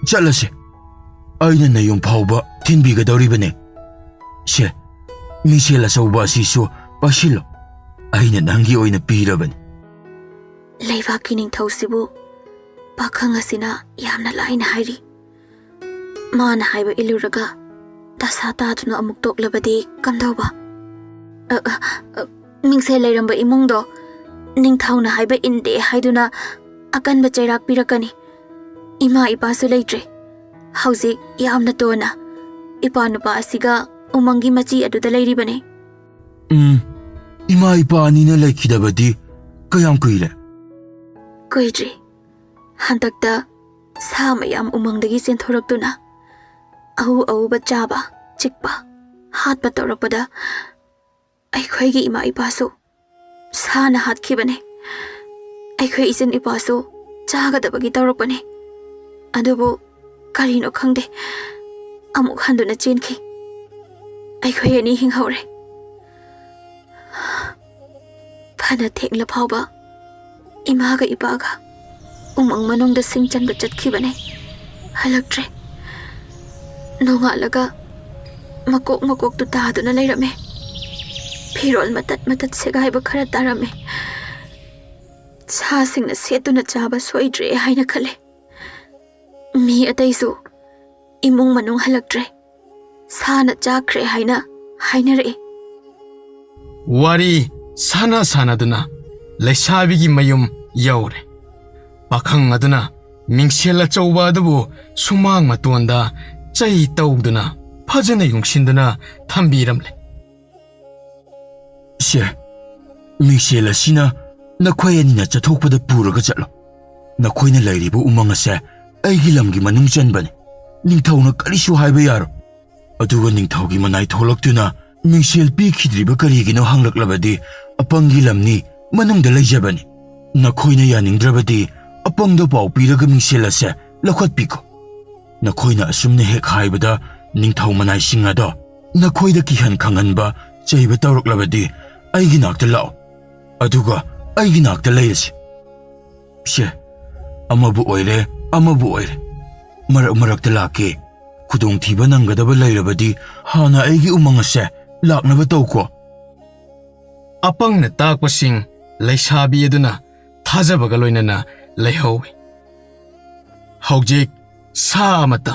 ꯆꯠꯂꯁꯦ꯫ ꯑꯩꯅ ꯅꯌꯨꯝ ꯐꯥꯎꯕ ꯊꯤꯟꯕꯤꯒꯗꯧꯔꯤꯕꯅꯦ꯫ ꯁꯦ, ꯃꯤꯡꯁꯦꯜ ꯑꯆꯧꯕ ꯑꯁꯤꯁꯨ ꯄꯥꯏꯁꯤꯜꯂꯣ꯫ ꯑꯩꯅ ꯅꯪꯒꯤ ꯑꯣꯏꯅ ꯄꯤꯔꯕꯅꯤ꯫ ꯂꯩꯕꯥꯛꯀꯤ ꯅꯤꯡꯊꯧꯁꯤꯕꯨ ꯄꯥꯈꯪ ꯑꯁꯤꯅ ꯌꯥꯝꯅ ꯂꯥꯏꯅ ꯍꯥꯏꯔꯤ꯫ ꯃꯥꯅ ꯍꯥꯏꯕ ꯏꯜꯂꯨꯔꯒ ꯗꯁꯥ ꯇꯥꯗꯨꯅ ꯑꯃꯨꯛ ꯇꯣꯛꯂꯕꯗꯤ ꯀꯝꯗꯧꯕ? ꯑ, ꯑ, ꯑ, ꯃꯤꯡꯁꯦꯜ ꯂꯩꯔꯝꯕ ꯏꯃꯨꯡꯗꯣ ꯅꯤꯡꯊꯧꯅ ꯍꯥꯏꯕ ꯏꯟꯗꯦ ꯍꯥꯏꯗꯨꯅ ꯑꯀꯟꯕ ꯆꯩꯔꯥꯛ ꯄꯤꯔꯛꯀꯅꯤ꯫ ꯏꯃꯥ ꯏꯄꯥꯁꯨ ꯂꯩꯇ꯭ꯔꯦ꯫ ꯍꯧꯖꯤꯛ ꯌꯥꯝꯅ ꯇꯣꯟꯅ ꯏꯄꯥ ꯅꯨꯄꯥ ꯑꯁꯤꯒ ꯎꯃꯪꯒꯤ ꯃꯆꯤ ꯑꯗꯨꯗ ꯂꯩꯔꯤꯕꯅꯦ꯫ ꯎꯝ, ꯏꯃꯥ ꯏꯄꯥ ꯑꯅꯤꯅ ꯂꯩꯈꯤꯗꯕꯗꯤ ꯀꯌꯥꯝ ꯀꯨꯏꯔꯦ? ꯀꯨꯏꯗ꯭ꯔꯤ꯫ ꯍꯟꯗꯛꯇ ꯁꯥ ꯃꯌꯥꯝ ꯎꯃꯪꯗꯒꯤ ꯆꯦꯟꯊꯣꯔꯛꯇꯨꯅ ꯑꯎ ꯑꯎꯕ ꯆꯥꯕ, ꯆꯤꯛꯄ, ꯍꯥꯠꯄ ꯇꯧꯔꯛꯄꯗ ꯑꯩꯈꯣꯏꯒꯤ ꯏꯃꯥ ꯏꯄꯥꯁꯨ ꯁꯥꯅ ꯍꯥꯠꯈꯤꯕꯅꯦ꯫ ꯑꯩꯈꯣꯏ ꯏꯆꯤꯟ ꯏꯄꯥꯁꯨ ꯆꯥꯒꯗꯕꯒꯤ ꯇꯧꯔꯛꯄꯅꯦ꯫ ꯑꯗꯨꯕꯨ ꯀꯔꯤꯅꯣ ꯈꯪꯗꯦ, ꯑꯃꯨꯛ ꯍꯟꯗꯨꯅ ꯆꯦꯟꯈꯤ꯫ ꯑꯩꯈꯣꯏ ꯑꯅꯤ ꯍꯤꯡꯍꯧꯔꯦ꯫ ꯐꯅ ꯊꯦꯡꯂ ꯐꯥꯎꯕ ꯏꯃꯥꯒ ꯏꯄꯥꯒ ꯎꯃꯪ ꯃꯅꯨꯡꯗ ꯁꯤꯡ ꯆꯟꯕ ꯆꯠꯈꯤꯕꯅꯦ꯫ ꯍꯜꯂꯛꯇ꯭ꯔꯦ꯫ ꯅꯣꯡꯉꯥꯜꯂꯒ ꯃꯀꯣꯛ ꯃꯀꯣꯛꯇꯨ ꯇꯥꯗꯨꯅ ꯂꯩꯔꯝꯃꯦ꯫ ꯐꯤꯔꯣꯜ ꯃꯇꯠ ꯃꯇꯠ ꯁꯦꯒꯥꯏꯕ ꯈꯔ ꯇꯥꯔꯝꯃꯦ꯫ ꯁꯥꯁꯤꯡꯅ ꯁꯦꯠꯇꯨꯅ ꯆꯥꯕ ꯁꯣꯏꯗ꯭ꯔꯦ ꯍꯥꯏꯅ ꯈꯜꯂꯦ꯫ ꯃꯤ ꯑꯇꯩꯁꯨ ꯏꯃꯨꯡ ꯃꯅꯨꯡ ꯍꯜꯂꯛꯇ꯭ꯔꯦ꯫ ꯁꯥꯅ ꯆꯥꯈ꯭ꯔꯦ ꯍꯥꯏꯅ ꯍꯥꯏꯅꯔꯛꯏ꯫ ꯋꯥꯔꯤ ꯁꯥꯟꯅ ꯁꯥꯟꯅꯗꯨꯅ ꯂꯩꯁꯥꯕꯤꯒꯤ ꯃꯌꯨꯝ ꯌꯧꯔꯦ꯫ ꯄꯥꯈꯪ ꯑꯗꯨꯅ ꯃꯤꯡꯁꯦꯜ ꯑꯆꯧꯕ ꯑꯗꯨꯕꯨ ꯁꯨꯃꯥꯡ ꯃꯇꯣꯟꯗ ꯆꯩ ꯇꯧꯗꯨꯅ ꯐꯖꯅ ꯌꯨꯡꯁꯤꯟꯗꯨꯅ ꯊꯝꯕꯤꯔꯝꯂꯦ꯫ ꯁꯦ, ꯃꯤꯡꯁꯦꯜ ꯑꯁꯤꯅ ꯅꯈꯣꯏ ꯑꯅꯤꯅ ꯆꯠꯊꯣꯛꯄꯗ ꯄꯨꯔꯒ ꯆꯠꯂꯣ꯫ ꯅꯈꯣꯏꯅ ꯂꯩꯔꯤꯕ ꯎꯃꯪ ꯑꯁꯦ ꯑꯩꯒꯤ ꯂꯝꯒꯤ ꯃꯅꯨꯡ ꯆꯟꯕꯅꯤ꯫ ꯅꯤꯡꯊꯧꯅ ꯀꯔꯤꯁꯨ ꯍꯥꯏꯕ ꯌꯥꯔꯣꯏ꯫ ꯑꯗꯨꯒ ꯅꯤꯡꯊꯧꯒꯤ ꯃꯅꯥꯏ ꯊꯣꯛꯂꯛꯇꯨꯅ ꯃꯤꯡꯁꯦꯜ ꯄꯤꯈꯤꯗ꯭ꯔꯤꯕ ꯀꯔꯤꯒꯤꯅꯣ ꯍꯪꯂꯛꯂꯕꯗꯤ, ꯑꯄꯪꯒꯤ ꯂꯝꯅꯤ, ꯃꯅꯨꯡꯗ ꯂꯩꯖꯕꯅꯤ꯫ ꯅꯈꯣꯏꯅ ꯌꯥꯅꯤꯡꯗ꯭ꯔꯕꯗꯤ ꯑꯄꯪꯗ ꯄꯥꯎ ꯄꯤꯔꯒ ꯃꯤꯡꯁꯦꯜ ꯑꯁꯦ ꯂꯧꯈꯠꯄꯤꯈꯣ꯫ ꯅꯈꯣꯏꯅ ꯑꯁꯨꯝꯅ ꯍꯦꯛ ꯍꯥꯏꯕꯗ ꯅꯤꯡꯊꯧ ꯃꯅꯥꯏꯁꯤꯡ ꯑꯗꯣ ꯅꯈꯣꯏꯗ ꯀꯤꯍꯟ ꯈꯪꯍꯟꯕ, ꯆꯩꯕ ꯇꯧꯔꯛꯂꯕꯗꯤ ꯑꯩꯒꯤ ꯅꯥꯛꯇ ꯂꯥꯛꯑꯣ꯫ ꯑꯗꯨꯒ ꯑꯩꯒꯤ ꯅꯥꯛꯇ ꯂꯩꯔꯁꯤ꯫ ꯁꯦ, ꯑꯃꯕꯨ ꯑꯣꯏꯔꯦ, ꯑꯃꯕꯨ ꯑꯣꯏꯔꯦ꯫ ꯃꯔꯛ ꯃꯔꯛꯇ ꯂꯥꯛꯀꯦ꯫ ꯈꯨꯗꯣꯡꯊꯤꯕ ꯅꯪꯒꯗꯕ ꯂꯩꯔꯕꯗꯤ ꯍꯥꯟꯅ ꯑꯩꯒꯤ ꯎꯃꯪ ꯑꯁꯦ ꯂꯥꯛꯅꯕ ꯇꯧꯀꯣ꯫ ꯑꯄꯪꯅ ꯇꯥꯛꯄꯁꯤꯡ ꯂꯩꯁꯥꯕꯤ ꯑꯗꯨꯅ ꯊꯥꯖꯕꯒ ꯂꯣꯏꯅꯅ ꯂꯩꯍꯧꯏ꯫ ꯍꯧꯖꯤꯛ ꯁꯥ ꯑꯃꯠꯇ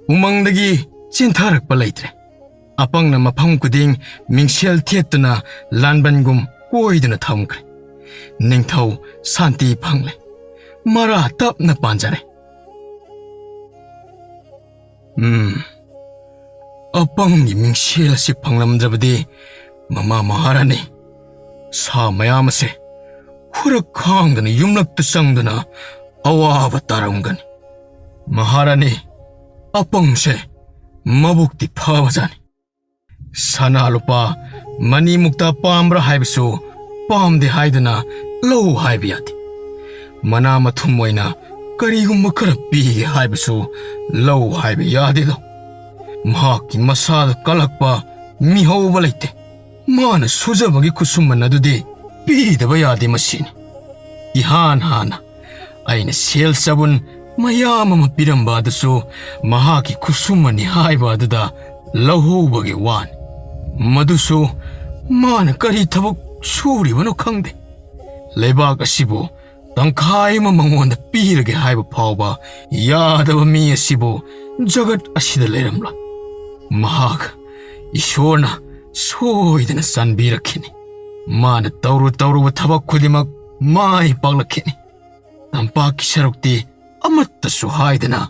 ꯎꯃꯪꯗꯒꯤ ꯆꯦꯟꯊꯔꯛꯄ ꯂꯩꯇ꯭ꯔꯦ꯫ ꯑꯄꯪꯅ ꯃꯐꯝ ꯈꯨꯗꯤꯡ ꯃꯤꯡꯁꯦꯜ ꯊꯦꯠꯇꯨꯅ ꯂꯥꯟꯕꯟꯒꯨꯝ ꯀꯣꯏꯗꯨꯅ ꯊꯝꯈ꯭ꯔꯦ꯫ ꯅꯤꯡꯊꯧ ꯁꯥꯟꯇꯤ ꯐꯪꯂꯦ꯫ ꯃꯔꯥ ꯇꯞꯅ ꯄꯥꯟꯖꯔꯦ꯫ ꯎꯝ, ꯑꯄꯪꯒꯤ ꯃꯤꯡꯁꯦꯜ ꯑꯁꯤ ꯐꯪꯂꯝꯗ꯭ꯔꯕꯗꯤ ꯃꯃꯥ ꯃꯍꯥꯔꯥꯅꯤ, ꯁꯥ ꯃꯌꯥꯝ ꯑꯁꯦ ꯈꯨꯔꯛ ꯈꯥꯡꯗꯅ ꯌꯨꯝꯂꯛꯇ ꯆꯪꯗꯨꯅ ꯑꯋꯥꯕ ꯇꯥꯔꯝꯒꯅꯤ꯫ ꯃꯍꯥꯔꯥꯅꯤ, ꯑꯄꯪꯁꯦ ꯃꯕꯨꯛꯇꯤ ꯐꯕꯖꯥꯠꯅꯤ꯫ ꯁꯅꯥ ꯂꯨꯄꯥ ꯃꯅꯤ ꯃꯨꯛꯇ ꯄꯥꯝꯕ꯭ꯔꯥ ꯍꯥꯏꯕꯁꯨ ꯄꯥꯝꯗꯦ ꯍꯥꯏꯗꯨꯅ ꯂꯧ ꯍꯥꯏꯕ ꯌꯥꯗꯦ꯫ ꯃꯅꯥ ꯃꯊꯨꯝ ꯑꯣꯏꯅ ꯀꯔꯤꯒꯨꯝꯕ ꯈꯔ ꯄꯤꯒꯦ ꯍꯥꯏꯕꯁꯨ ꯂꯧ ꯍꯥꯏꯕ ꯌꯥꯗꯦꯗꯣ꯫ ꯃꯍꯥꯛꯀꯤ ꯃꯁꯥꯗ ꯀꯜꯂꯛꯄ ꯃꯤꯍꯧꯕ ꯂꯩꯇꯦ꯫ ꯃꯥꯅ ꯁꯨꯖꯕꯒꯤ ꯈꯨꯠꯁꯨꯃꯟ ꯑꯗꯨꯗꯤ ꯄꯤꯗꯕ ꯌꯥꯗꯦ ꯃꯁꯤꯅꯤ꯫ ꯏꯍꯥꯟ ꯍꯥꯟꯅ ꯑꯩꯅ ꯁꯦꯜ ꯆꯕꯨꯟ ꯃꯌꯥꯝ ꯑꯃ ꯄꯤꯔꯝꯕ ꯑꯗꯨꯁꯨ ꯃꯍꯥꯛꯀꯤ ꯈꯨꯠꯁꯨꯃꯟꯅꯤ ꯍꯥꯏꯕ ꯑꯗꯨꯗ ꯂꯧꯍꯧꯕꯒꯤ ꯋꯥꯅꯤ꯫ ꯃꯗꯨꯁꯨ ꯃꯥꯅ ꯀꯔꯤ ꯊꯕꯛ ꯁꯨꯔꯤꯕꯅꯣ ꯈꯪꯗꯦ꯫ ꯂꯩꯕꯥꯛ ꯑꯁꯤꯕꯨ ꯇꯪꯈꯥꯏ ꯑꯃ ꯃꯉꯣꯟꯗ ꯄꯤꯔꯒꯦ ꯍꯥꯏꯕ ꯐꯥꯎꯕ ꯌꯥꯗꯕ ꯃꯤ ꯑꯁꯤꯕꯨ ꯖꯒꯠ ꯑꯁꯤꯗ ꯂꯩꯔꯝꯂꯣꯏ꯫ ꯃꯍꯥꯛ ꯏꯁꯣꯔꯅ ꯁꯣꯏꯗꯅ ꯆꯥꯟꯕꯤꯔꯛꯈꯤꯅꯤ꯫ ꯃꯥꯅ ꯇꯧꯔꯨ ꯇꯧꯔꯨꯕ ꯊꯕꯛ ꯈꯨꯗꯤꯡꯃꯛ ꯃꯥꯏ ꯄꯥꯛꯂꯛꯈꯤꯅꯤ꯫ ꯇꯝꯄꯥꯛꯀꯤ ꯁꯔꯨꯛꯇꯤ ꯑꯃꯠꯇꯁꯨ ꯍꯥꯏꯗꯅ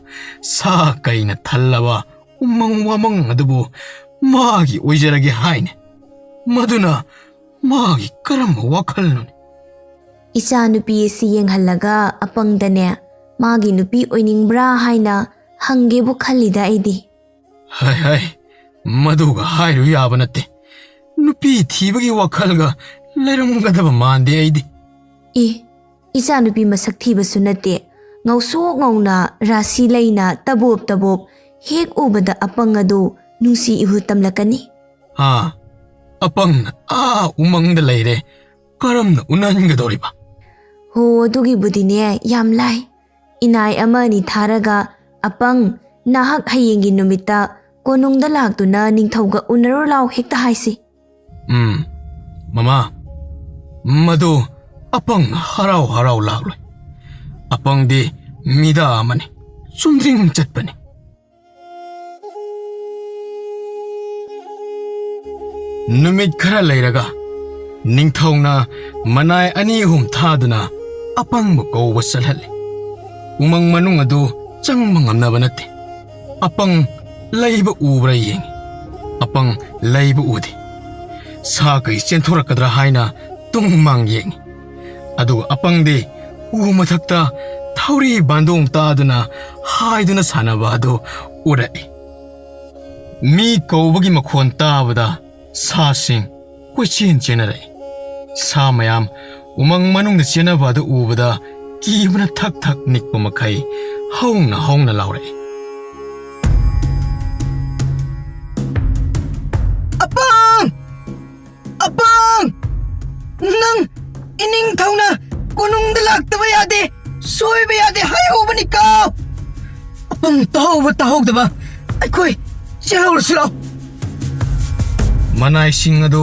ꯁꯥ ꯀꯩꯅ ꯊꯜꯂꯕ ꯎꯃꯪ ꯋꯥꯃꯪ ꯑꯗꯨꯕꯨ ꯃꯥꯒꯤ ꯑꯣꯏꯖꯔꯒꯦ ꯍꯥꯏꯅꯤ꯫ ꯃꯗꯨꯅ ꯃꯥꯒꯤ ꯀꯔꯝꯕ ꯋꯥꯈꯜꯅꯣꯅꯦ? ꯏꯆꯥꯅꯨꯄꯤ ꯑꯁꯤ ꯌꯦꯡꯍꯜꯂꯒ ꯑꯄꯪꯗꯅꯦ, ꯃꯥꯒꯤ ꯅꯨꯄꯤ ꯑꯣꯏꯅꯤꯡꯕ꯭ꯔꯥ ꯍꯥꯏꯅ ꯍꯪꯒꯦꯕꯨ ꯈꯜꯂꯤꯗ ꯑꯩꯗꯤ꯫ ꯍꯥꯏ ꯍꯥꯏ, ꯃꯗꯨꯒ ꯍꯥꯏꯔꯨ ꯌꯥꯕ ꯅꯠꯇꯦ꯫ ꯅꯨꯄꯤ ꯊꯤꯕꯒꯤ ꯋꯥꯈꯜꯒ ꯂꯩꯔꯝꯒꯗꯕ ꯃꯥꯟꯗꯦ ꯑꯩꯗꯤ꯫ ꯑꯦ, ꯏꯆꯥꯅꯨꯄꯤ ꯃꯁꯛ ꯊꯤꯕꯁꯨ ꯅꯠꯇꯦ, ꯉꯧꯁꯣꯛ ꯉꯧꯅ, ꯔꯥꯁꯤ ꯂꯩꯅ, ꯇꯕꯣꯞ ꯇꯕꯣꯞ, ꯍꯦꯛ ꯎꯕꯗ ꯑꯄꯪ ꯑꯗꯨ ꯅꯨꯡꯁꯤ ꯏꯍꯨꯜ ꯇꯝꯂꯛꯀꯅꯤ꯫ ꯑꯥ, ꯑꯄꯪꯅ ꯑꯥ ꯎꯃꯪꯗ ꯂꯩꯔꯦ, ꯀꯔꯝꯅ ꯎꯅꯍꯟꯒꯗꯧꯔꯤꯕ? ꯍꯣ, ꯑꯗꯨꯒꯤꯕꯨꯗꯤꯅꯦ ꯌꯥꯝ ꯂꯥꯏ꯫ ꯏꯅꯥꯏ ꯑꯃ ꯑꯅꯤ ꯊꯥꯔꯒ, "ꯑꯄꯪ, ꯅꯍꯥꯛ ꯍꯌꯦꯡꯒꯤ ꯅꯨꯃꯤꯠꯇ ꯀꯣꯅꯨꯡꯗ ꯂꯥꯛꯇꯨꯅ ꯅꯤꯡꯊꯧꯒ ꯎꯅꯔꯨ ꯂꯥꯎ" ꯍꯦꯛꯇ ꯍꯥꯏꯁꯤ꯫ ꯎꯝ, ꯃꯃꯥ, ꯃꯗꯨ ꯑꯄꯪꯅ ꯍꯔꯥꯎ ꯍꯔꯥꯎ ꯂꯥꯛꯂꯣꯏ꯫ ꯑꯄꯪꯗꯤ ꯃꯤꯗꯥ ꯑꯃꯅꯤ, ꯆꯨꯝꯗ꯭ꯔꯤꯡ ꯆꯠꯄꯅꯤ꯫ ꯅꯨꯃꯤꯠ ꯈꯔ ꯂꯩꯔꯒ ꯅꯤꯡꯊꯧꯅ ꯃꯅꯥꯏ ꯑꯅꯤ ꯑꯍꯨꯝ ꯊꯥꯗꯨꯅ ꯑꯄꯪꯕ ꯀꯧꯕ ꯆꯠꯍꯜꯂꯤ꯫ ꯎꯃꯪ ꯃꯅꯨꯡ ꯑꯗꯨ ꯆꯪꯕ ꯉꯝꯅꯕ ꯅꯠꯇꯦ꯫ ꯑꯄꯪ ꯂꯩꯕ ꯎꯕ꯭ꯔꯥ ꯌꯦꯡꯉꯤ꯫ ꯑꯄꯪ ꯂꯩꯕ ꯎꯗꯦ꯫ ꯁꯥ ꯀꯩ ꯆꯦꯟꯊꯣꯔꯛꯀꯗ꯭ꯔꯥ ꯍꯥꯏꯅ ꯇꯨꯡ ꯃꯥꯡ ꯌꯦꯡꯉꯤ꯫ ꯑꯗꯨꯒ ꯑꯄꯪꯗꯤ ꯎ ꯃꯊꯛꯇ ꯊꯧꯔꯤ ꯕꯥꯟꯗꯣꯡ ꯇꯥꯗꯨꯅ ꯍꯥꯏꯗꯨꯅ ꯁꯥꯟꯅꯕ ꯑꯗꯨ ꯎꯔꯛꯏ꯫ ꯃꯤ ꯀꯧꯕꯒꯤ ꯃꯈꯣꯟ ꯇꯥꯕꯗ ꯁꯥꯁꯤꯡ ꯀꯣꯏꯆꯦꯟ ꯆꯦꯟꯅꯔꯛꯏ꯫ ꯁꯥ ꯃꯌꯥꯝ ꯎꯃꯪ ꯃꯅꯨꯡꯗ ꯆꯦꯟꯅꯕ ꯑꯗꯨ ꯎꯕꯗ ꯀꯤꯕꯅ ꯊꯛ ꯊꯛ ꯅꯤꯛꯄ ꯃꯈꯩ ꯍꯧꯅ ꯍꯧꯅ ꯂꯥꯎꯔꯛꯏ꯫ "ꯑꯄꯪ! ꯑꯄꯪ! ꯅꯪ ꯏꯅꯤꯡꯊꯧꯅ ꯀꯣꯅꯨꯡꯗ ꯂꯥꯛꯇꯕ ꯌꯥꯗꯦ, ꯁꯣꯏꯕ ꯌꯥꯗꯦ ꯍꯥꯏꯍꯧꯕꯅꯤꯀꯣ! ꯑꯄꯪ ꯇꯥꯍꯧꯕ ꯇꯥꯍꯧꯗꯕ ꯑꯩꯈꯣꯏ ꯆꯦꯜꯍꯧꯔꯁꯤ ꯂꯥꯎ!" ꯃꯅꯥꯏꯁꯤꯡ ꯑꯗꯨ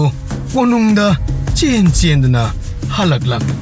ꯀꯣꯅꯨꯡꯗ ꯆꯦꯟ ꯆꯦꯟꯗꯨꯅ ꯍꯜꯂꯛꯂꯝꯃꯤ꯫